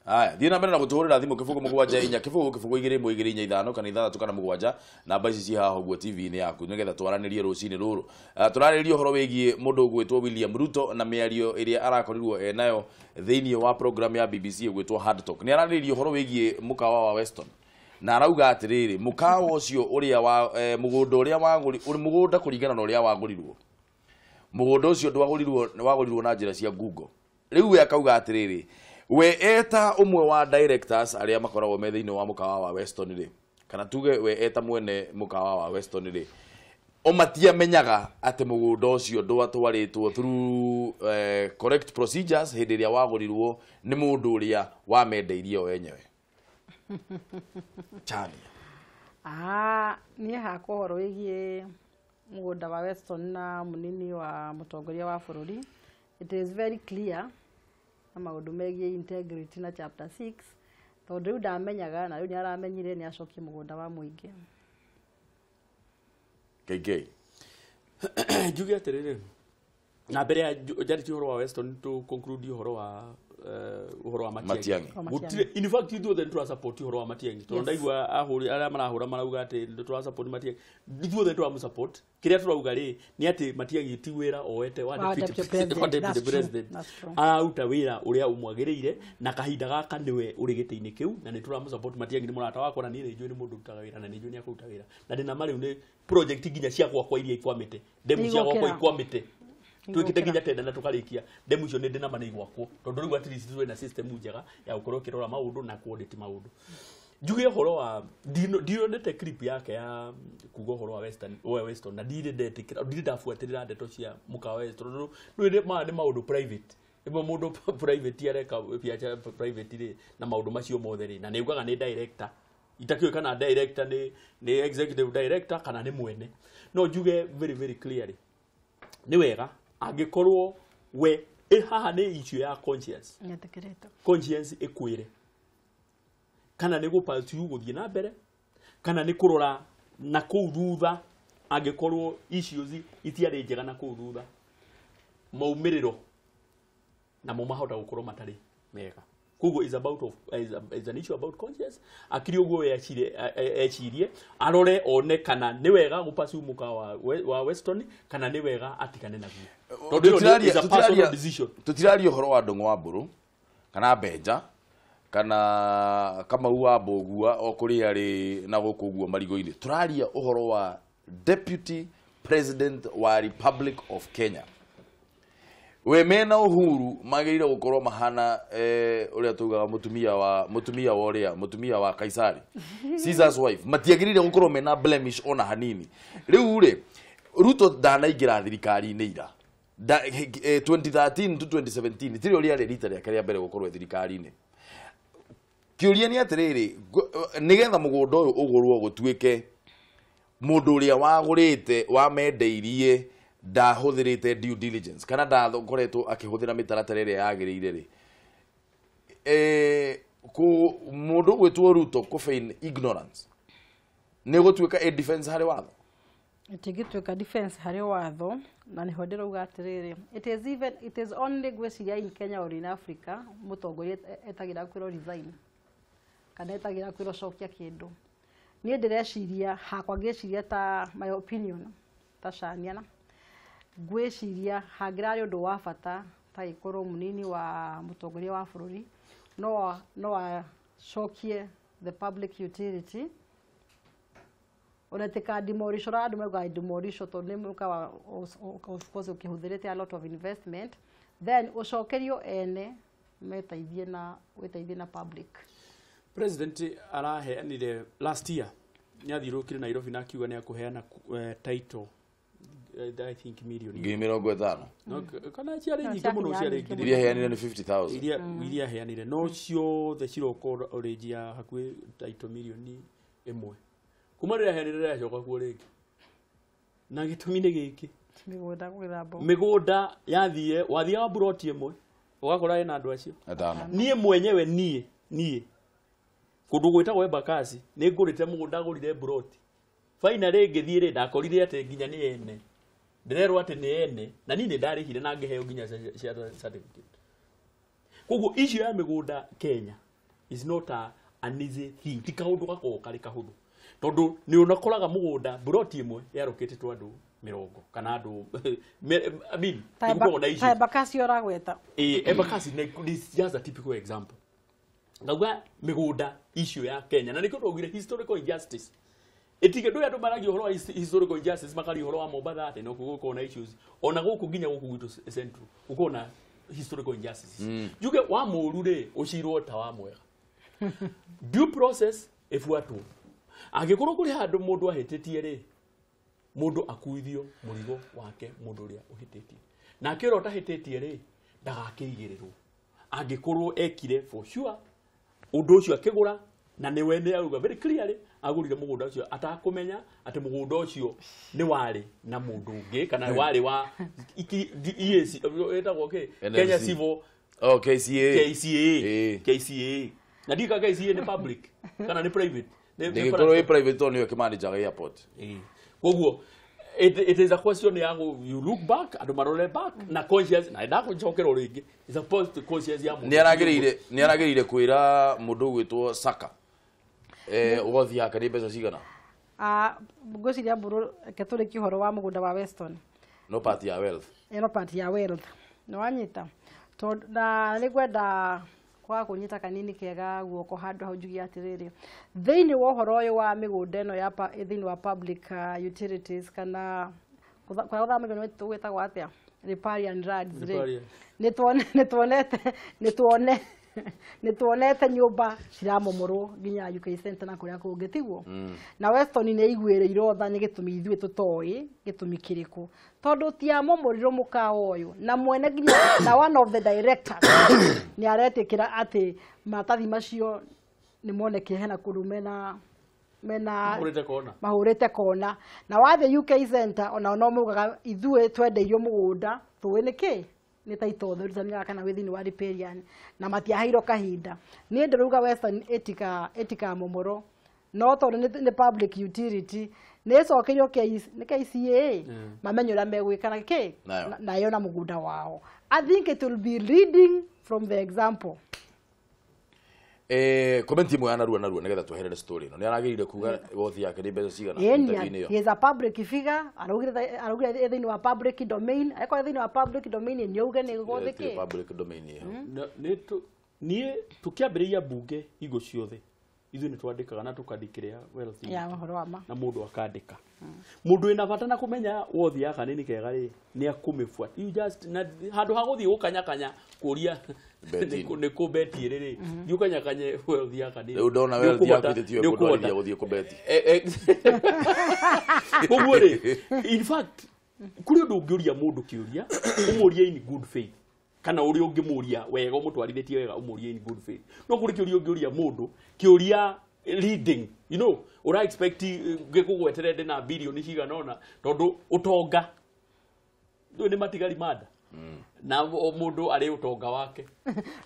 Haya, thiĩ na mbere na gũtũhũrĩra thimũ 0 7 4 0 0 2 1 2 4 5 kana 6 kana 7 namba ici ciĩ haha ũguo TV-inĩ yaku nĩgetha twaranĩrie rũcinĩ rũrũ. Tũrarĩrĩria ũhoro wĩgiĩ mũndũ ũgwĩtwo William Ruto na mĩario ĩrĩa arakorirwo enayo thĩinĩ wa program ya BBC ĩgwĩtwo Hard Talk. Nĩ ararĩrĩria ũhoro wĩgiĩ mũkawa wa Weston na arauga atĩrĩrĩ, mũkawa ũcio ũrĩa wa mũgũnda ũrĩa wagũri mũgũnda kũringana na ũrĩa wagũrirwo, mũgũnda ũcio ndwagũrirwo wagũrirwo na njĩra cia ngungo. Rĩu we akauga atĩrĩrĩ, we eta ũmwe wa directors arĩa makoragwo me thĩinĩ wa mũkawa wa Weston rĩ, kana tuge we eta mwene mũkawa wa Weston rĩ, o matiamenyaga atĩ mũgũnda ũcio ndwatwarĩtwo through correct procedures hĩndĩ ĩrĩa wagũrirwo nĩ mũndũ ũrĩa wamendeirie o enyewe. Chania. Niĩ hakwa ũhoro wĩgiĩ mũgũnda wa Weston na mũnini wa mũtongoria wa bũrũri, it is very clear na maũndũ megiĩ integrity na chapter 6 tondũ rĩu ndamenyaga na rĩu nĩ aramenyire nĩ acokie mũgũnda wa mũingĩ. KK. Njuge atĩrĩrĩ, na mbere ya njarĩtie ũhoro wa Weston to conclude ũhoro wa ũhoro wa Matiang'i. Gũtirĩ, in fact ithuothe nĩ tũra support ũhoro wa Matiang'i tondũ ndaigua ahũri arĩa marahũra marauga atĩ nĩ tũra support Matiang'i, ithuothe nĩ tũramũ support. Kĩrĩa tũrauga rĩ nĩ atĩ Matiang'i ti wĩra oete wa deputy president, araruta wĩra ũrĩa ũmwagĩrĩire na kahinda gaka nĩwe ũrĩ gĩtĩ-inĩ kĩu na nĩ tũramũ support. Matiang'i nĩ mũrata wakwa na niĩ nĩ njũĩ nĩ mũndũ ũrutaga wĩra na nĩ njũĩ nĩ akũruta wĩra na ndĩna ma rĩu nĩ project nginya cia gwakwa iria ikwamĩte, ndemu cia gwakwa ikwamĩte twikite nginya tenda na tukarikia ndemu icio nĩ ndĩna ma nĩ igwakwo tondũ rĩu at least twĩna system njega ya gũkorwo ũkĩrora maũndũ na ku-audit maũndũ. Njuge ũhoro wa ndionete clip yake ya kuga ũhoro wa Western wa Weston na ndirĩ ndetĩkĩra, ndirĩ ndabuatĩrĩra ndeto cia mũkawa Weston tondũ nĩ maya nĩ maũndũ private. Ĩmwe mũndũ private areka biacara private rĩ na maũndũ macio mothe rĩ, na nĩ ugaga nĩ director, itakĩũĩ kana director nĩ executive director kana nĩ mwene. No njuge very very clearly nĩ wega angĩkorwo we haha nĩ issue ya conscience. Conscience ĩkwĩre kana nĩ gũpursue gũthiĩ na mbere kana nĩ kũrora na kũu thutha, angĩkorwo issues itiarĩ njega na kũu thutha maumĩrĩro namo mahota gũkorwo matarĩ mega. Koguo is about of is an issue about conscience. Akiri ũguo we ecirie arore one kana nĩ wega gũpursue mũkawa wa Weston kana nĩ wega atigane naguo. Tondũ is a personal decision. Tũtiraria ũhoro wa Ndung'u wa Mbũrũ kana Benja kana Kamau wa Mbũgua o kũrĩa arĩ na gũkũ ũguo marigo-inĩ. Tũraria ũhoro wa Deputy President wa Republic of Kenya. We mena Uhuru magĩrĩire gũkorwo mahana ũrĩa tugaga mũtumia wa ũrĩa mũtumia wa Kaisari, Caesar's wife, matiagĩrĩire gũkorwo mena blemish ona hanini. Rĩu rĩ Ruto ndanaingĩra thirikari-inĩ ira 2013 to 2017 tirĩ ũrĩa rĩ rita rĩake rĩa mbere gũkorwo thirikari-inĩ. Kĩũria nĩ atĩrĩrĩ, nĩgetha mũgũnda ũyũ ũgũrwo gũtuĩke mũndũ ũrĩa wagũrĩte wamendeirie ndahũthĩrĩte due diligence kana ndakoretwo akĩhũthĩra mĩtaratara ĩrĩa yagĩrĩire rĩ, mũndũ ũgwĩtwo Ruto kũ feign ignorance nĩ gũtuĩka a defense harĩ watho? Ĩtingĩtuĩka defense harĩ watho na nĩho ndĩrauga atĩrĩrĩ, it is only ngwĩciria in Kenya or in Africa mũtongoria etagĩra kwĩrwo resign kana etagĩra kwĩrwo cokia kĩndũ. Niĩ ndĩreciria hakwa ngĩciria ta my opinion ta Shania ngwĩciria hangĩrarĩ ũndũ wa bata ta ĩkorwo mũnini wa mũtongoria wa bũrũri no acokie the public utility ona tika demolish ora andũ maugaga demolish tondũ nĩ mũkawa of course ũkĩhũthĩrĩte a lot of investment, then ũcokerio ene metaithie na wĩteithie na public. President araheanire last year nĩ athiũrũrũkire Nairobi na akiuga nĩ akũheana title I think million ngiri 50. No kana ciarĩ nyingĩ mũno, ciarĩ ngiri iria heanire nĩ 50,000 iria heanire, no ciothe ciroka range ya hakuhĩ title milioni 1. Kuma rĩrĩa heanire rĩracoka kuo rĩngĩ, na gĩtũmi nĩ gĩkĩ, mĩgũnda gũgĩthambwo, mĩgũnda yathire, wathiaga buroti ĩmwe ũgakora ĩna andũ acio atano. Niĩ mwenyewe niĩ kũndũ gwĩtagwo Embakasi nĩ ngũrĩte mũgũnda, ngũrire buroti finally ngĩthiĩ rĩ, ndakorire atĩ nginya nĩ ene, ndĩrerwo atĩ nĩ ene, na niĩ nĩ ndarĩhire na ngĩheo nginya cia certificate. Koguo issue ya mĩgũnda Kenya is not an easy thing, ti kaũndũ gakoragwo karĩ kahũthũ, tondũ nĩ ũnakoraga mũgũnda buroti ĩmwe yarũkĩtĩtwo andũ 20 kana andũ I mean nĩgũkoragwo na issues. Ta Embakasi ũragweta. Embakasi is just a typical example. Ngauga mĩgũnda issue ya Kenya, na nĩkĩo twaugire historical injustice. Ĩtige ndũrĩ andũ maragia ũhoro wa historical injustice, makaria ũhoro wa Mombatha atĩ no gũkorwo na issues, ona gũkũ nginya gũkũ gwitũ Central gũkorwo na historical injustices. Njuge wa mũũru rĩ, ũcirwo ta wa mwega. Due process ĩbuatwo. Angĩkorwo kũrĩ handũ mũndũ ahĩtĩtie rĩ, mũndũ akuithio mũrigo wake mũndũ ũrĩa ũhĩtĩtie. Nake ũrĩa ũtahĩtĩtie rĩ, ndagakĩigĩrĩrwo. Angĩkorwo ekire for sure ũndũ ũcio akĩgũra, na nĩwe nĩ auga very clearly agũrire mũgũnda ũcio atakũmenya atĩ mũgũnda ũcio nĩ warĩ na mũndũ ũngĩ, kana warĩ wa EAC, ĩtagwo kĩ? Kenya Civil, oh, KCA. KCA. Na ndika KCA nĩ public kana nĩ private? Ndĩgĩkorwo ĩ private tondũ nĩyo ĩkĩmanajaga airport. Koguo it is a question ya you look back, andũ marore back na conscience, na ndakũnjokera rĩngĩ, is supposed to conscience ya mũndũ. Nĩ aragĩrĩire kwĩra mũndũ ũgwĩtwo Saka wothi yake nĩ mbeca cigana? Ngwĩciria mbũrũ reke tũrĩkie ũhoro wa mũgũnda wa Weston. No part ya wealth. No part ya wealth. Nĩ wanyita. Tondũ na nĩngwenda kwaga kũnyita kanini kega guoko handũ hau njuge atĩrĩrĩ, thĩinĩ wa ũhoro ũyũ wa mĩgũnda ĩno ya thĩinĩ wa public utilities, kana kũrĩa gũthamagĩrio gwĩtagwo atĩa, riparian lands rĩ, nĩ tuonete nyũmba ciramomorwo nginya UK Center na kũrĩa kũngĩ, tiguo? Na Weston nĩ aiguĩrĩirwo tha nĩ gĩtũmi ithuĩ tũtoĩ gĩtũmi kĩrĩkũ, tondũ tiamomorirwo mũkawa ũyũ, na mwene nginya na one of the directors nĩ aretĩkĩra atĩ maratathi macio nĩ monekire hena kũndũ mena mahũrĩte kona. Na wathiĩ UK Center onao no maugaga ithuĩ twendeirio mũgũnda tũĩ nĩkĩ nĩ title theru tamenyaga kana wĩ thĩinĩ wa riparian, na matiaheirwo kahinda. Niĩ ndĩrauga Western ĩtikamomorwo, no tondũ nĩ public utility nĩ ĩcokerio nĩ KCA mamenye ũrĩa megwĩka na kĩ nayo na mũgũnda wao. I think it will be leading from the example. Comment imwe ya narua nĩgetha tweherere story ĩno. Nĩ aragĩrĩire kuga wothi yake nĩ mbeca cigana interview-inĩ ĩyo. He is a public figure, araugire thĩinĩ wa public domain, akorwo thĩinĩ wa public domain nĩ auge nĩ gũthĩ kĩ public domain ĩyo. Niĩ tũkĩambĩrĩria bunge hingo ciothe ithuĩ nĩ twandĩkaga na tũkandĩkĩra wealth ya ũhoro wa ma, na mũndũ akandĩka. Mũndũ wĩna bata na kũmenya wothi ya kanini kega rĩ, nĩ akũmĩbuata. You just na handũ ha gũthiĩ gũkanyakanya kũria nĩ kũ beti rĩ rĩ, thiĩ ũkanyakanye wealth ya kanini. Rĩu ndona wealth yaku ĩtĩtiwe kũndwarithia gũthiĩ kũbeti. Koguo rĩ, in fact kũrĩ ũndũ ũngĩũria mũndũ kĩũria, ũmũrie in good faith, kana ũrĩa ũngĩmũria wega ũmũtwarithĩtie wega ũmũrie in good faith. No kũrĩ kĩũria ũngĩũria mũndũ kĩũria leading, you know, ũra expect ngĩkũgwetere ndĩ na bilioni cigana ũna, tondũ ũtonga ndũĩ nĩ matigari manda, na mũndũ arĩ ũtonga wake.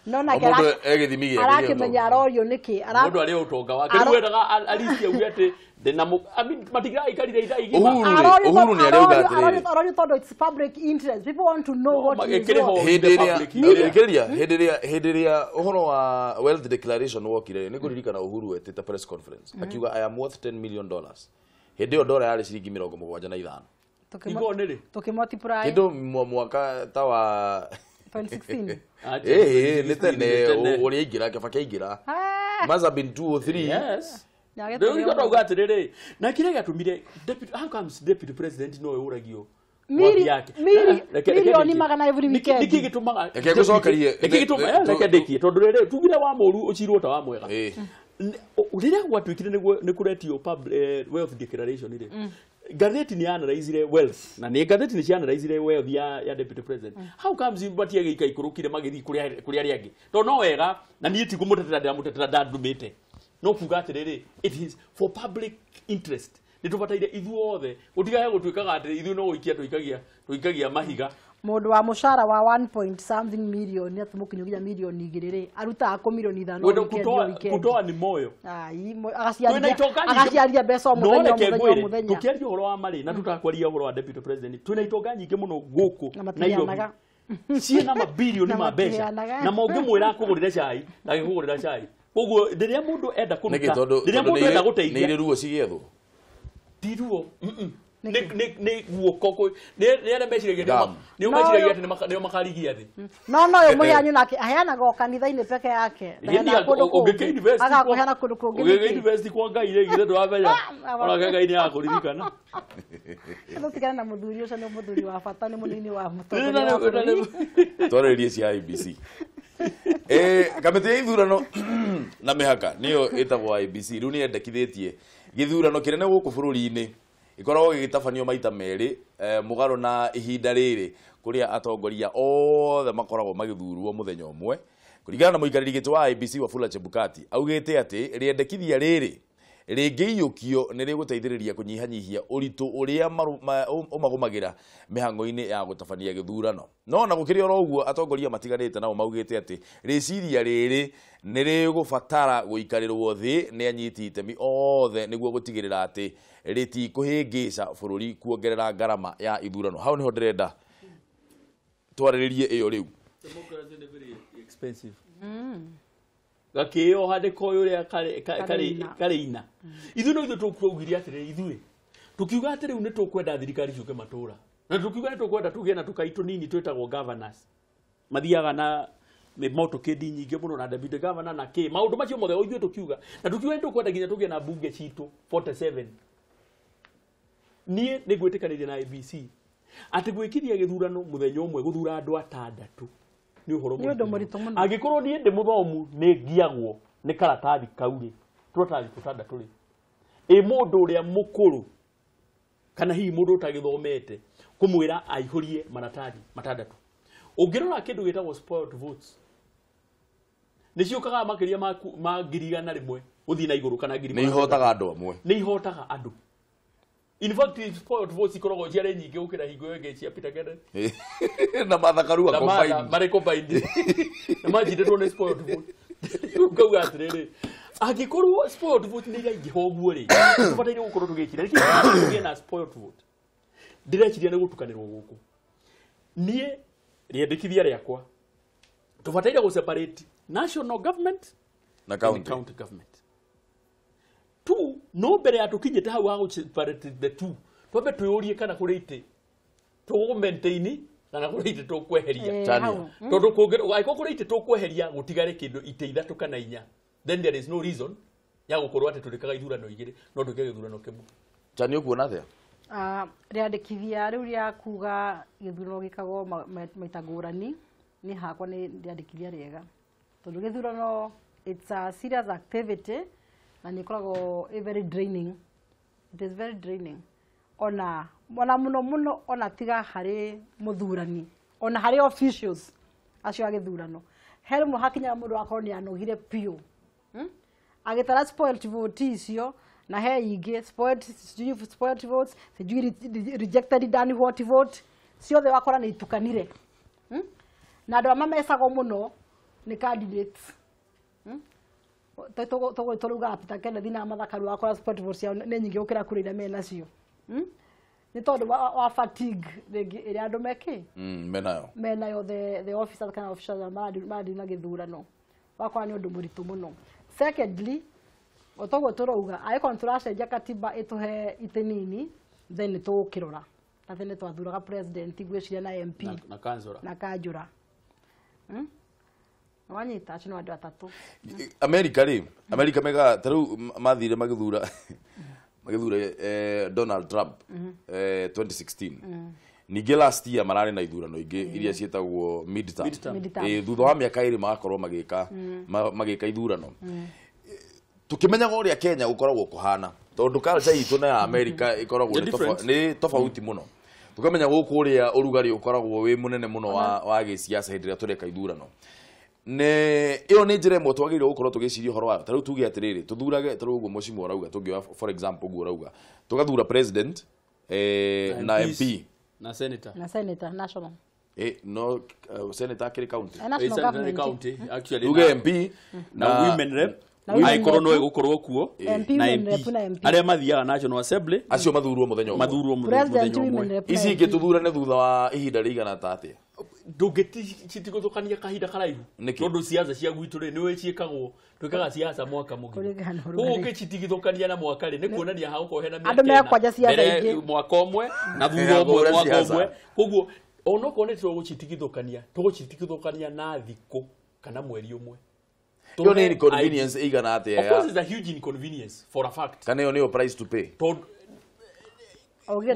No nake arakĩmenya arorio nĩkĩ, mũndũ arĩ ũtonga wake. Rĩu wendaga at least auge atĩ ndĩna, I mean, matigaikarire ithaa igima. Uhuru nĩ arauga atĩrĩrĩ, arorio tondũ it's public interest, people want to know what is what. Hĩndĩ ĩrĩa ũhoro wa wealth declaration wokire, nĩ ngũririkana Uhuru etĩte press conference akiuga I am worth $10 million. Hĩndĩ ĩyo ndora yarĩ ciringi 75. Tũkĩmultiply kĩndũ mwaka ta wa 2016. Nĩ tene ũrĩa aingĩra, Kibaki aingĩra. Must have been 2 or 3. Yes. Rĩu nĩkĩo ndauga atĩrĩrĩ, na kĩrĩa gĩatũmire how comes deputy president nowe ũragio milioni magana every weekend? Nĩkĩ gĩtũmaga Reke ngũcokerie. Nĩkĩ gĩtũmaga reke ndĩkie, tondũ rĩrĩ tugire wa mũũru ũcirwo ta wa mwega. Rĩrĩa gwatuĩkire nĩ kũretio wealth declaration rĩ, Ngathĩti nĩ analyzire wealth na nĩ ngathĩti nĩ cianalyzire wealth ya deputy president. How comes matiagĩika ikũrũkire magĩthiĩ kũrĩ arĩa angĩ? Tondũ no wega na niĩ ti kũmũtetera ndĩramũtetera ndandũmĩte. No kuga atĩrĩrĩ, it is for public interest. Nĩ tũbataire ithuothe gũtigae gũtuĩkaga atĩ ithuĩ no gũikia tũikagia mahiga. Mũndũ wa mũcara wa 1 point something million nĩ atũmũkinyũkia milioni 2 rĩ arutaga kũ milioni 5 kutoa ni moyo. Ai agaciaria mbeca o mũthenya o mũthenya. Tũkĩaria ũhoro wa marĩ na tũtakwaria ũhoro wa deputy president twĩna itonga nyingĩ mũno gũkũ Nairobi ciĩna mabilioni ma mbeca na mũngĩmwĩra akũgũrĩre cai ndangĩkũgũrĩra cai. Koguo rĩrĩa mũndũ enda kũruta rĩrĩa mũndũ enda gũteithia nĩ irĩ ruo cigĩethwo ti ruo nĩ guoko nĩ arĩa meciragia nĩo meciragia atĩ nĩo makarigia thĩ. No ũyũ mũheani nake aheanaga o kanitha-inĩ peke yake agakũheana kũndũ kũngĩ. Ũngĩka university kwa Ngai rĩ githĩ ndũramenya onake Ngai nĩ akũririkana. Tũtigane na mũthuri ũcio nĩ mũthuri wa bata nĩ mũnini wa mũtongoria wa bũrũri. Twarĩrĩrie cia IEBC. Kamĩtĩ ya ithurano na mĩhaka nĩyo ĩtagwo IEBC rĩu nĩ yendekithĩtie gĩthurano kĩnene gũkũ bũrũri-inĩ ikoragwo gĩgĩtabanio maita merĩ mũgarũ na ihinda rĩrĩ kũrĩa atongoria othe makoragwo magĩthurwo mũthenya ũmwe. Kũringana na mũikarĩri gĩtĩ wa IEBC Wafula Chebukati augĩte atĩ rĩendekithia rĩrĩ rĩngĩiyũkio nĩ rĩgũteithĩrĩria kũnyihanyihia ũritũ ũrĩa ũmagũmagĩra mĩhang'o-inĩ ya gũtabania gĩthurano. No na gũkĩrĩ oro ũguo atongoria matiganĩte nao maugĩte atĩ rĩciria rĩrĩ nĩ rĩgũbatara gũikarĩrwo thĩ nĩ anyiti itemi othe nĩguo gũtigĩrĩra atĩ rĩtikũhĩngĩca bũrũri kuongerera ngarama ya ithurano. Hau nĩho ndĩrenda twarĩrĩrie ĩyo rĩu. Democracy nĩ very expensive. Gakĩo handĩko ũrĩa karĩ ina. Ithuĩ no ithuĩ tũkuaugire atĩrĩrĩ ithuĩ tũkiuga atĩ rĩu nĩ tũkwenda thirikari ciũke matũra na tũkiuga nĩ tũkwenda tũgĩe na tũkai tũnini twĩtagwo governors mathiaga na motorcade nyingĩ mũno na deputy governor na kĩ maũndũ macio mothe o ithuĩ tũkiuga na tũkiuga nĩ tũkwenda nginya tũgĩe na bunge citũ 47. Niĩ nĩ ngwĩtĩkanĩria na IEBC atĩ gwĩkithia gĩthurano mũthenya ũmwe gũthura andũ atandatũ nĩ ũhoro mũritũ mũno. Angĩkorwo niĩ ndĩ mũthomu nĩ ngiagwo nĩ karatathi kau rĩ tũratathi tũtandatũ rĩ ĩ mũndũ ũrĩa mũkũrũ kana hihi mũndũ ũtagĩthomete kũmwĩra aihũrie maratathi matandatũ. Ũngĩrora kĩndũ gĩtagwo spoiled votes nĩ ciũkaga makĩria ma 100,000 gũthiĩ na igũrũ kana 1,000. Nĩ ihotaga andũ amwe. Nĩ ihotaga andũ. In fact, spoiled votes ikoragwo ciarĩ nyingĩ gũkĩra hingo ĩyo ĩngĩ cia Peter Kenneth. Na Martha Karua combined. Marĩ combined. Na manjindĩtwo nĩ spoiled vote. Rĩu ngauga atĩrĩrĩ, angĩkorwo spoiled vote nĩ iraingĩha ũguo rĩ, tũbataire gũkorwo tũgĩciria nĩkĩ tũgĩe na spoiled vote. Ndĩreciria nĩ gũtukanĩrwo gũkũ. Niĩ rĩendekithia rĩakwa tũbataire gũ separate national government na county government. Two, no mbere ya tũkinyĩte hau ha gũ separate the two twambe twĩyũrie kana kũrĩ itĩ tũgũ maintain kana kũrĩ itĩ tũkweheria. Tondũ angĩkorwo kũrĩ itĩ tũkweheria gũtigare kĩndũ itĩ 3 kana 4 then there is no reason ya gũkorwo atĩ tũrĩkaga ithurano 2 no twĩke gĩthurano kĩmwe. Chani ũkuona atĩa? Rĩandĩkithia rĩu rĩa kuga gĩthurano gĩkagwo maita ngũrani nĩ hakwa nĩ rĩandĩkithia rĩega tondũ gĩthurano it's a serious activity na nĩ ĩkoragwo ĩ very draining. It is very draining ona mũno mũno ona tiga harĩ mũthurani ona harĩ officials acio a gĩthurano he rĩmwe hakinyaga mũndũ akorwo nĩ anogire biũ agĩtara spoiled vote icio na he ingĩ spoiled votes sijui rejected done what vote ciothe wakora nĩ itukanire na andũ arĩa mamecagwo mũno nĩ candidates. Tũraugaga Peter Kenneth na Martha Karua wakora spoiled votes ciao nĩ nyingĩ gũkĩra kura iria menacio nĩ tondũ wa fatigue rĩngĩ ĩrĩa andũ mekĩ menayo the officers kana officials arĩa marathiĩ na gĩthurano wakora nĩ ũndũ mũritũ mũno. Secondly, otoguo tũrauga angĩkorwo nĩ tũracenjia katiba ĩtũhe itĩ nini then nĩ tũgũkĩrora na tene twathuraga president ngwĩciria na MP na kanjũra wanyita acio nĩ andũ atatũ. America rĩ America mega ta rĩu mathire magĩthura Donald Trump 2016 ningĩ last year mararĩ na ithurano ingĩ iria ciĩtagwo midterm. Thutha wa mĩaka 2 magakorwo magĩka ithurano. Tukimenyaga ũrĩa Kenya gũkoragwo kũhana Tondu culture itũ na ya America ĩkoragwo nĩ tofauti mũno. Tukamenya gũkũ ũrĩa ũrugarĩ ũkoragwo wĩ mũnene mũno wa gĩciaca hĩndĩ ĩrĩa tũreka ithurano. Ne ĩyo nĩ njĩra ĩmwe twagĩrĩirwo gũkorwo tũgĩciria ũhoro wayo. Ta rĩu tuge atĩrĩrĩ, tũthurage ta rĩu ũguo mũcimu arauga, tũngĩoya for example ũguo ũrauga, tũgathura president na MP na senator, na senator national, no senator akĩrĩ county, national government county actually, tuge MP na women rep aikorwo no ĩgũkorwo kuo na MP arĩa mathiaga National Assembly acio mathurwo mũthenya ũmwe, ici ingĩ tũthurane thutha wa ihinda rĩigana ta atĩa? Ndũngĩcitigũthũkania kahinda karaihu tondũ ciaca cia gwitũ rĩ nĩwe ciĩkagwo, twĩkaga ciaca mwaka mũgima, koguo ũngĩcitigithũkania na mwaka rĩ nĩ kuonania hagũkorwo hena mĩaka ĩna mwaka ũmwe na thutha ũmwe mwaka ũmwe, koguo onokorwo nĩ tũgũcitigithũkania tũgũcitigithũkania na thikũ kana mweri ũmwe. Ĩyo nĩ inconvenience ĩigana atĩa? Of course it's a huge inconvenience for a fact. Kana ĩyo nĩyo price to pay? Tondũ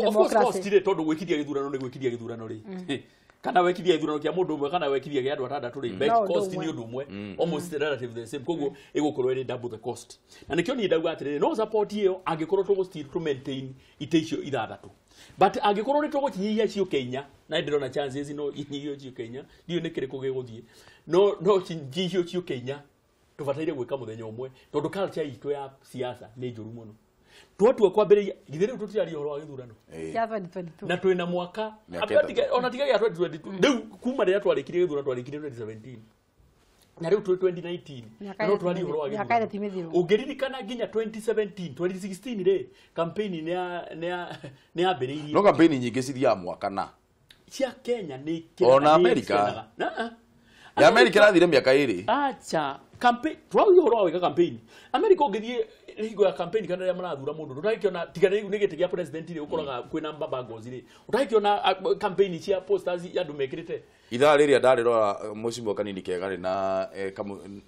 of course cost rĩ, tondũ gwĩkiria gĩthurano nĩ gwĩkiria gĩthurano rĩ, kana wekithia gĩthurano kĩa mũndũ ũmwe kana wekithia gĩa andũ atandatũ rĩ, cost nĩ ũndũ ũmwe, almost relative the same, koguo ĩgũkorwo ĩrĩ double the cost. Na nĩkĩo niĩ ndauga atĩrĩrĩ, no support ĩyo angĩkorwo tũgũ still to maintain itĩ icio ithathatũ, but angĩkorwo nĩ tũgũcinyihia ciũke inya, na ndĩrona chances no inyihio ciũke inya, ndiũĩ nĩ kĩrĩkũ gĩgũthiĩ, no cinyihio ciũke inya, tũbataire gwĩka mũthenya ũmwe tondũ culture itũ ya siasa nĩ njũru mũno. Twatua kwambĩrĩria githĩ rĩu tũtiraria ũhoro wa gĩthurano kĩa 2022 na twĩna mwaka ona tiga gĩa 2022 rĩu kuma rĩrĩa twarĩkirie gĩthurano twarĩkirie 2017 na rĩu twĩ 2019 na no tũraria ũhoro wa gĩthurano. Ũngĩririkana nginya 2017 2016 rĩ campaign nĩ yambĩrĩirie, no campaign nyingĩ cithiaga mwaka na cia Kenya nĩ ona America ya America ĩrathire mĩaka ĩrĩ. Acha campaign twaria ũhoro wa gwĩka campaign America ũngĩthiĩ hingo ya campaign kana rĩrĩa marathura mũndũ ndũtagĩkĩona tiga rĩu nĩ gĩtĩ kĩa president rĩ ũkoraga kwĩna mbamba ngozi rĩ ũtagĩkĩona campaign cia posters andũ mekĩrĩte. Ithaa rĩrĩa ndarĩrora mũcimu kanini kega rĩ na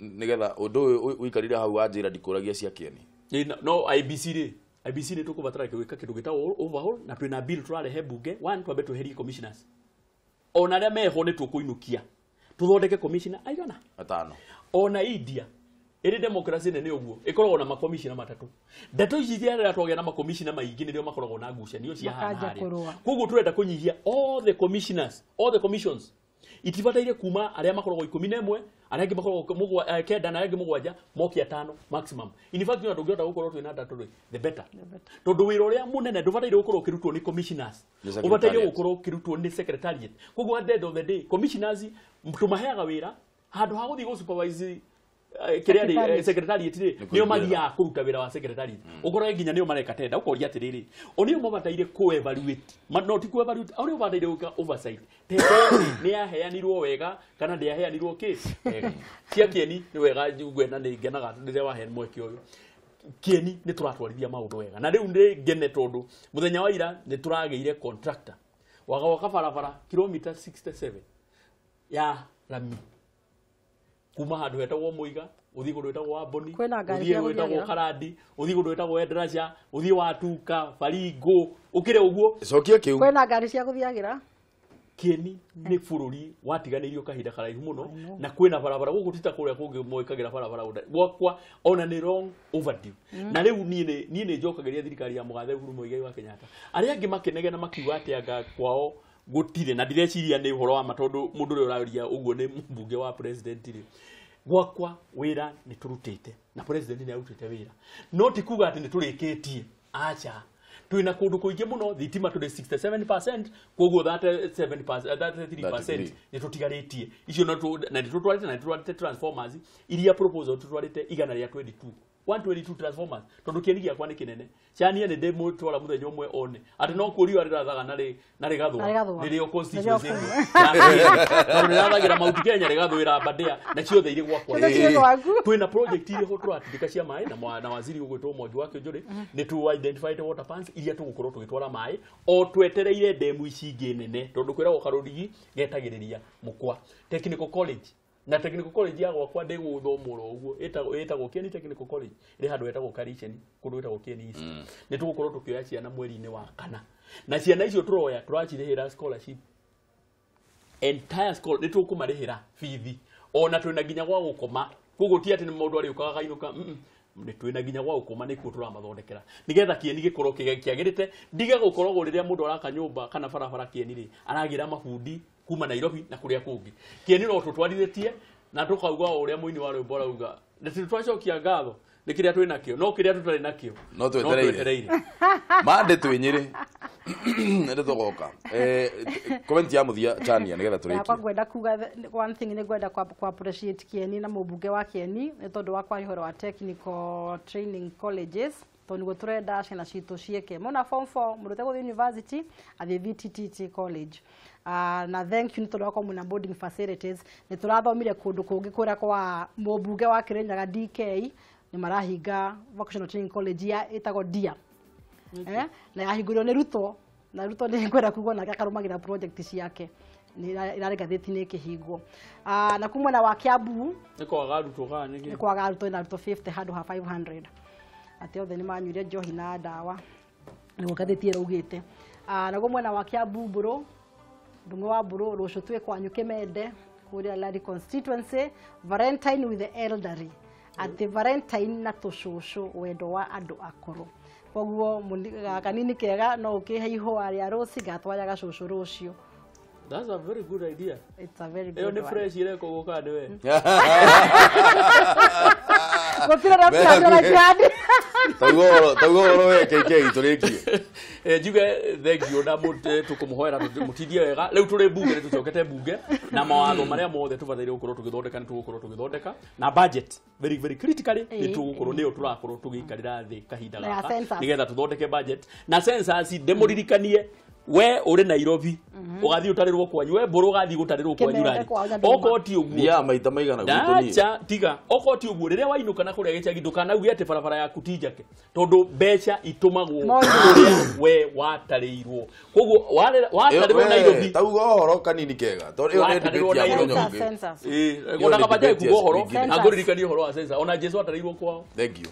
nĩgetha ũndũ ũyũ ũikarire hau wanjĩra ndikũragia cia kĩeni. No IBC rĩ, IBC nĩ tũkũbatara gwĩka kĩndũ gĩtagwo overhaul na twĩna bill tũrarehe bunge one twambe tweherie commissioners ona arĩa meho nĩ tũkũinũkia tũthondeke commissioner aigana atano. Ona India ĩrĩ democracy nene ũguo ĩkoragwo na makomishina matatũ. Ndeto ici rĩrĩa twagĩa na makomishina maingĩ nĩrĩo makoragwo na ngucanio cia haha na harĩa. Koguo tũrenda kũnyihia all the commissioners, all the commissions itibataire kuma arĩa makoragwo 11 arĩa angĩ makoragwo 9 na arĩa angĩ 7 moke 5 maximum. In fact ona ndũngĩhota gũkorwo twĩna atatũ rĩ the better, tondũ wĩra ũrĩa mũnene ndũbataire gũkorwo ũkĩrutwo nĩ commissioners, ũbataire gũkorwo ũkĩrutwo nĩ secretariat. Koguo at the end of the day commissioners tũmaheaga wĩra handũ ha gũthiĩ gũ supervise kĩrĩa secretariat rĩ nĩo mathiaga kũruta wĩra wa secretariat, ũkorage nginya nĩo mareka tenda ũkoria atĩrĩrĩ o nĩo mabataire kũ evaluate, no ti kũ evaluate, o nĩo mabataire gwĩka oversight tenda nĩ yaheanirwo wega kana ndĩaheanirwo kĩ wega. Cia kĩeni nĩ wega njugue na nĩ ngenaga rĩrĩa wahe mweke ũyũ. Kĩeni nĩ tũratwarithia maũndũ wega na rĩu nĩ ngene tondũ mũthenya wa ira nĩ tũragĩire contractor wagwaka barabara kilomita 67 ya rami kuma handũ hetagwo Muiga uthii kundu wetagwo Wamboni, uthii wetagwo Karandi, uthii kundu wetagwo Endraca, uthii Watuka, Baringo, ukire uguo cokia kiu kwina ngari cia guthiagira. Kieni ni bururi watiganĩirio kahinda karaihu muno na kwina barabara guku tita kuria kungi mwikagira barabara gwakwa ona ni long overdue. Na riu nie ni njokagiria thirikari ya Mũgathe Uhuru Muigai wa Kenyatta aria angi makinegena makiuga ati anga kwao gutire na ndireciria ni uhoro wa ma tondu mundu uria uraria uguo ni mbunge wa president ri gwakwa wira ni turutite na president ni arutite wira no ti kuga ati ni turikitie acha twina kundu kuingi muno thitima turi 67% koguo 37% 33% ni tutigarĩtie icio no na ni tutwarite na tutwarite transformers iria proposal tutwarite 122 122 transformers tondu kieni giakwa ni kinene chania ni ndimutwara muthenya umwe one ati no kurio rirathaga na rigathwa ririo constituency tondu rirathagira Mount Kenya rigathwira Aberdare na ciothe iri gwakwa twina project iri ho turatindika cia mai na waziri ugwitwo Mwangi wa Kĩonjũrĩ ni tu identified water pans iria tugukorwo tugitwara mai o twetereire demu ici ingĩ nene tondu kwiragwo karũrigi getagĩrĩria mũkwa. Technical college na technical college ya gwakwa ndiguthomwo ro uguo ĩtagwo Kieni Technical College ĩrĩ handũ hetagwo Karicheni kũndũ ĩtagwo Kieni East. Nĩ tũgũkorwo tũkĩoya ciana mweri-inĩ wa kana na ciana icio tũroya tũracirĩhĩra scholarship entire school nĩ tũkũmarĩhĩra bithi ona twĩna nginya gwa gũkoma koguo ti atĩ nĩ mũndũ arĩũkaga kainũka. Nĩ twĩna nginya gwa gũkoma nĩkuo tũramathondekera nĩgetha kĩeni gĩkorwo kĩagĩrĩte ndiga gũkoragwo rĩrĩa mũndũ araka nyũmba kana barabara kĩeni rĩ aragĩra mabundi kuma Nairobi na kũrĩa kũngĩ. Kĩeni no tũtwarithĩtie na tũkauga o ũrĩa mũini wa rwĩmbo arauga nĩ twacokia ngatho nĩ kĩrĩa twĩ nakĩo no kĩrĩa tũtarĩ nakĩo no twetereire mande twĩ Nyĩrĩ nĩ tũgoka. Comment ya mũthia Chania nĩgetha tũrĩkie. Yakwa ngwenda kuga one thing nĩ ngwenda kwa appreciate Kĩeni na mũmbunge wa Kĩeni nĩ tondũ wa kwaria ũhoro wa technical training colleges tondũ nĩguo tũrenda ciana citũ ciĩke mona form 4 mũndũ ũtegũthiĩ university athiĩ VTTT college. Na thank you nĩ tondũ wa korwo mwĩna boarding facilities nĩ tũrathomire kũndũ kũngĩ kũrĩa kwa mũmbunge wa Kĩrĩnyaga DK nĩ marahinga vocational training college ya ĩtagwo DIA. Na yahingũrirwo nĩ Ruto na Ruto nĩ ngwenda kuga nake akarũmagĩra project ciake nĩ irarĩ ngathĩti-inĩ ĩkĩhingwo. Na kuma mwena wa Kiambu nĩ kwaga arutwo kana nĩkĩ? Nĩ kwaga arutwo na arutwo 50 handũ ha 500 atĩ othe nĩ manyuire njohi na ndawa nĩguo ngathĩti ĩraugĩte. Naguo mwena wa Kiambu Mbũrũ Ndung'u wa Mbũrũ rũciũ twĩ kwanyu Kĩmende kũrĩa Lari constituency Valentine with the elderly atĩ Valentine na tũcũcũ wendo wa andũ akũrũ. Koguo kanini kega no ũkĩhe ihũa rĩa rũci ngatwara gacũcũ rũciũ. That's a very good idea. It's a very good one. Ĩyo nĩ fresh ĩreka ũguo kana nĩ we? Gũtirĩ na plan na Tauga ũhoro we KK tũrĩkie. Njuge thank you na tũkũmũhoera mũtindie wega. Rĩu tũrĩ mbunge nĩ tũcokete mbunge na mawatho marĩa mothe tũbataire gũkorwo tũgĩthondeka nĩ tũgũkorwo tũgĩthondeka na budget very very critically nĩ tũgũkorwo nĩyo tũrakorwo tũgĩikarĩra thĩ kahinda gaka nĩgetha tũthondeke budget na census ndĩmũririkanie we uri Nairobi ugathi utarirwo kwanyu we mburu ugathi gutarirwo kwanyu rari okorwo ti uguo ya maita maigana gwitũ ni acha tiga okorwo ti uguo riria wainuka na kuria gicagi ndukanauge ati barabara yaku ti njake tondu mbeca itumagwo kuria we watariirwo koguo watarirwo Nairobi tauga uhoro kanini kega tondu iyo ni debate ya muthenya ungi eh ona kabaja kuga uhoro na nguririkanie uhoro wa census ona Jesu atariirwo kwao. Thank you.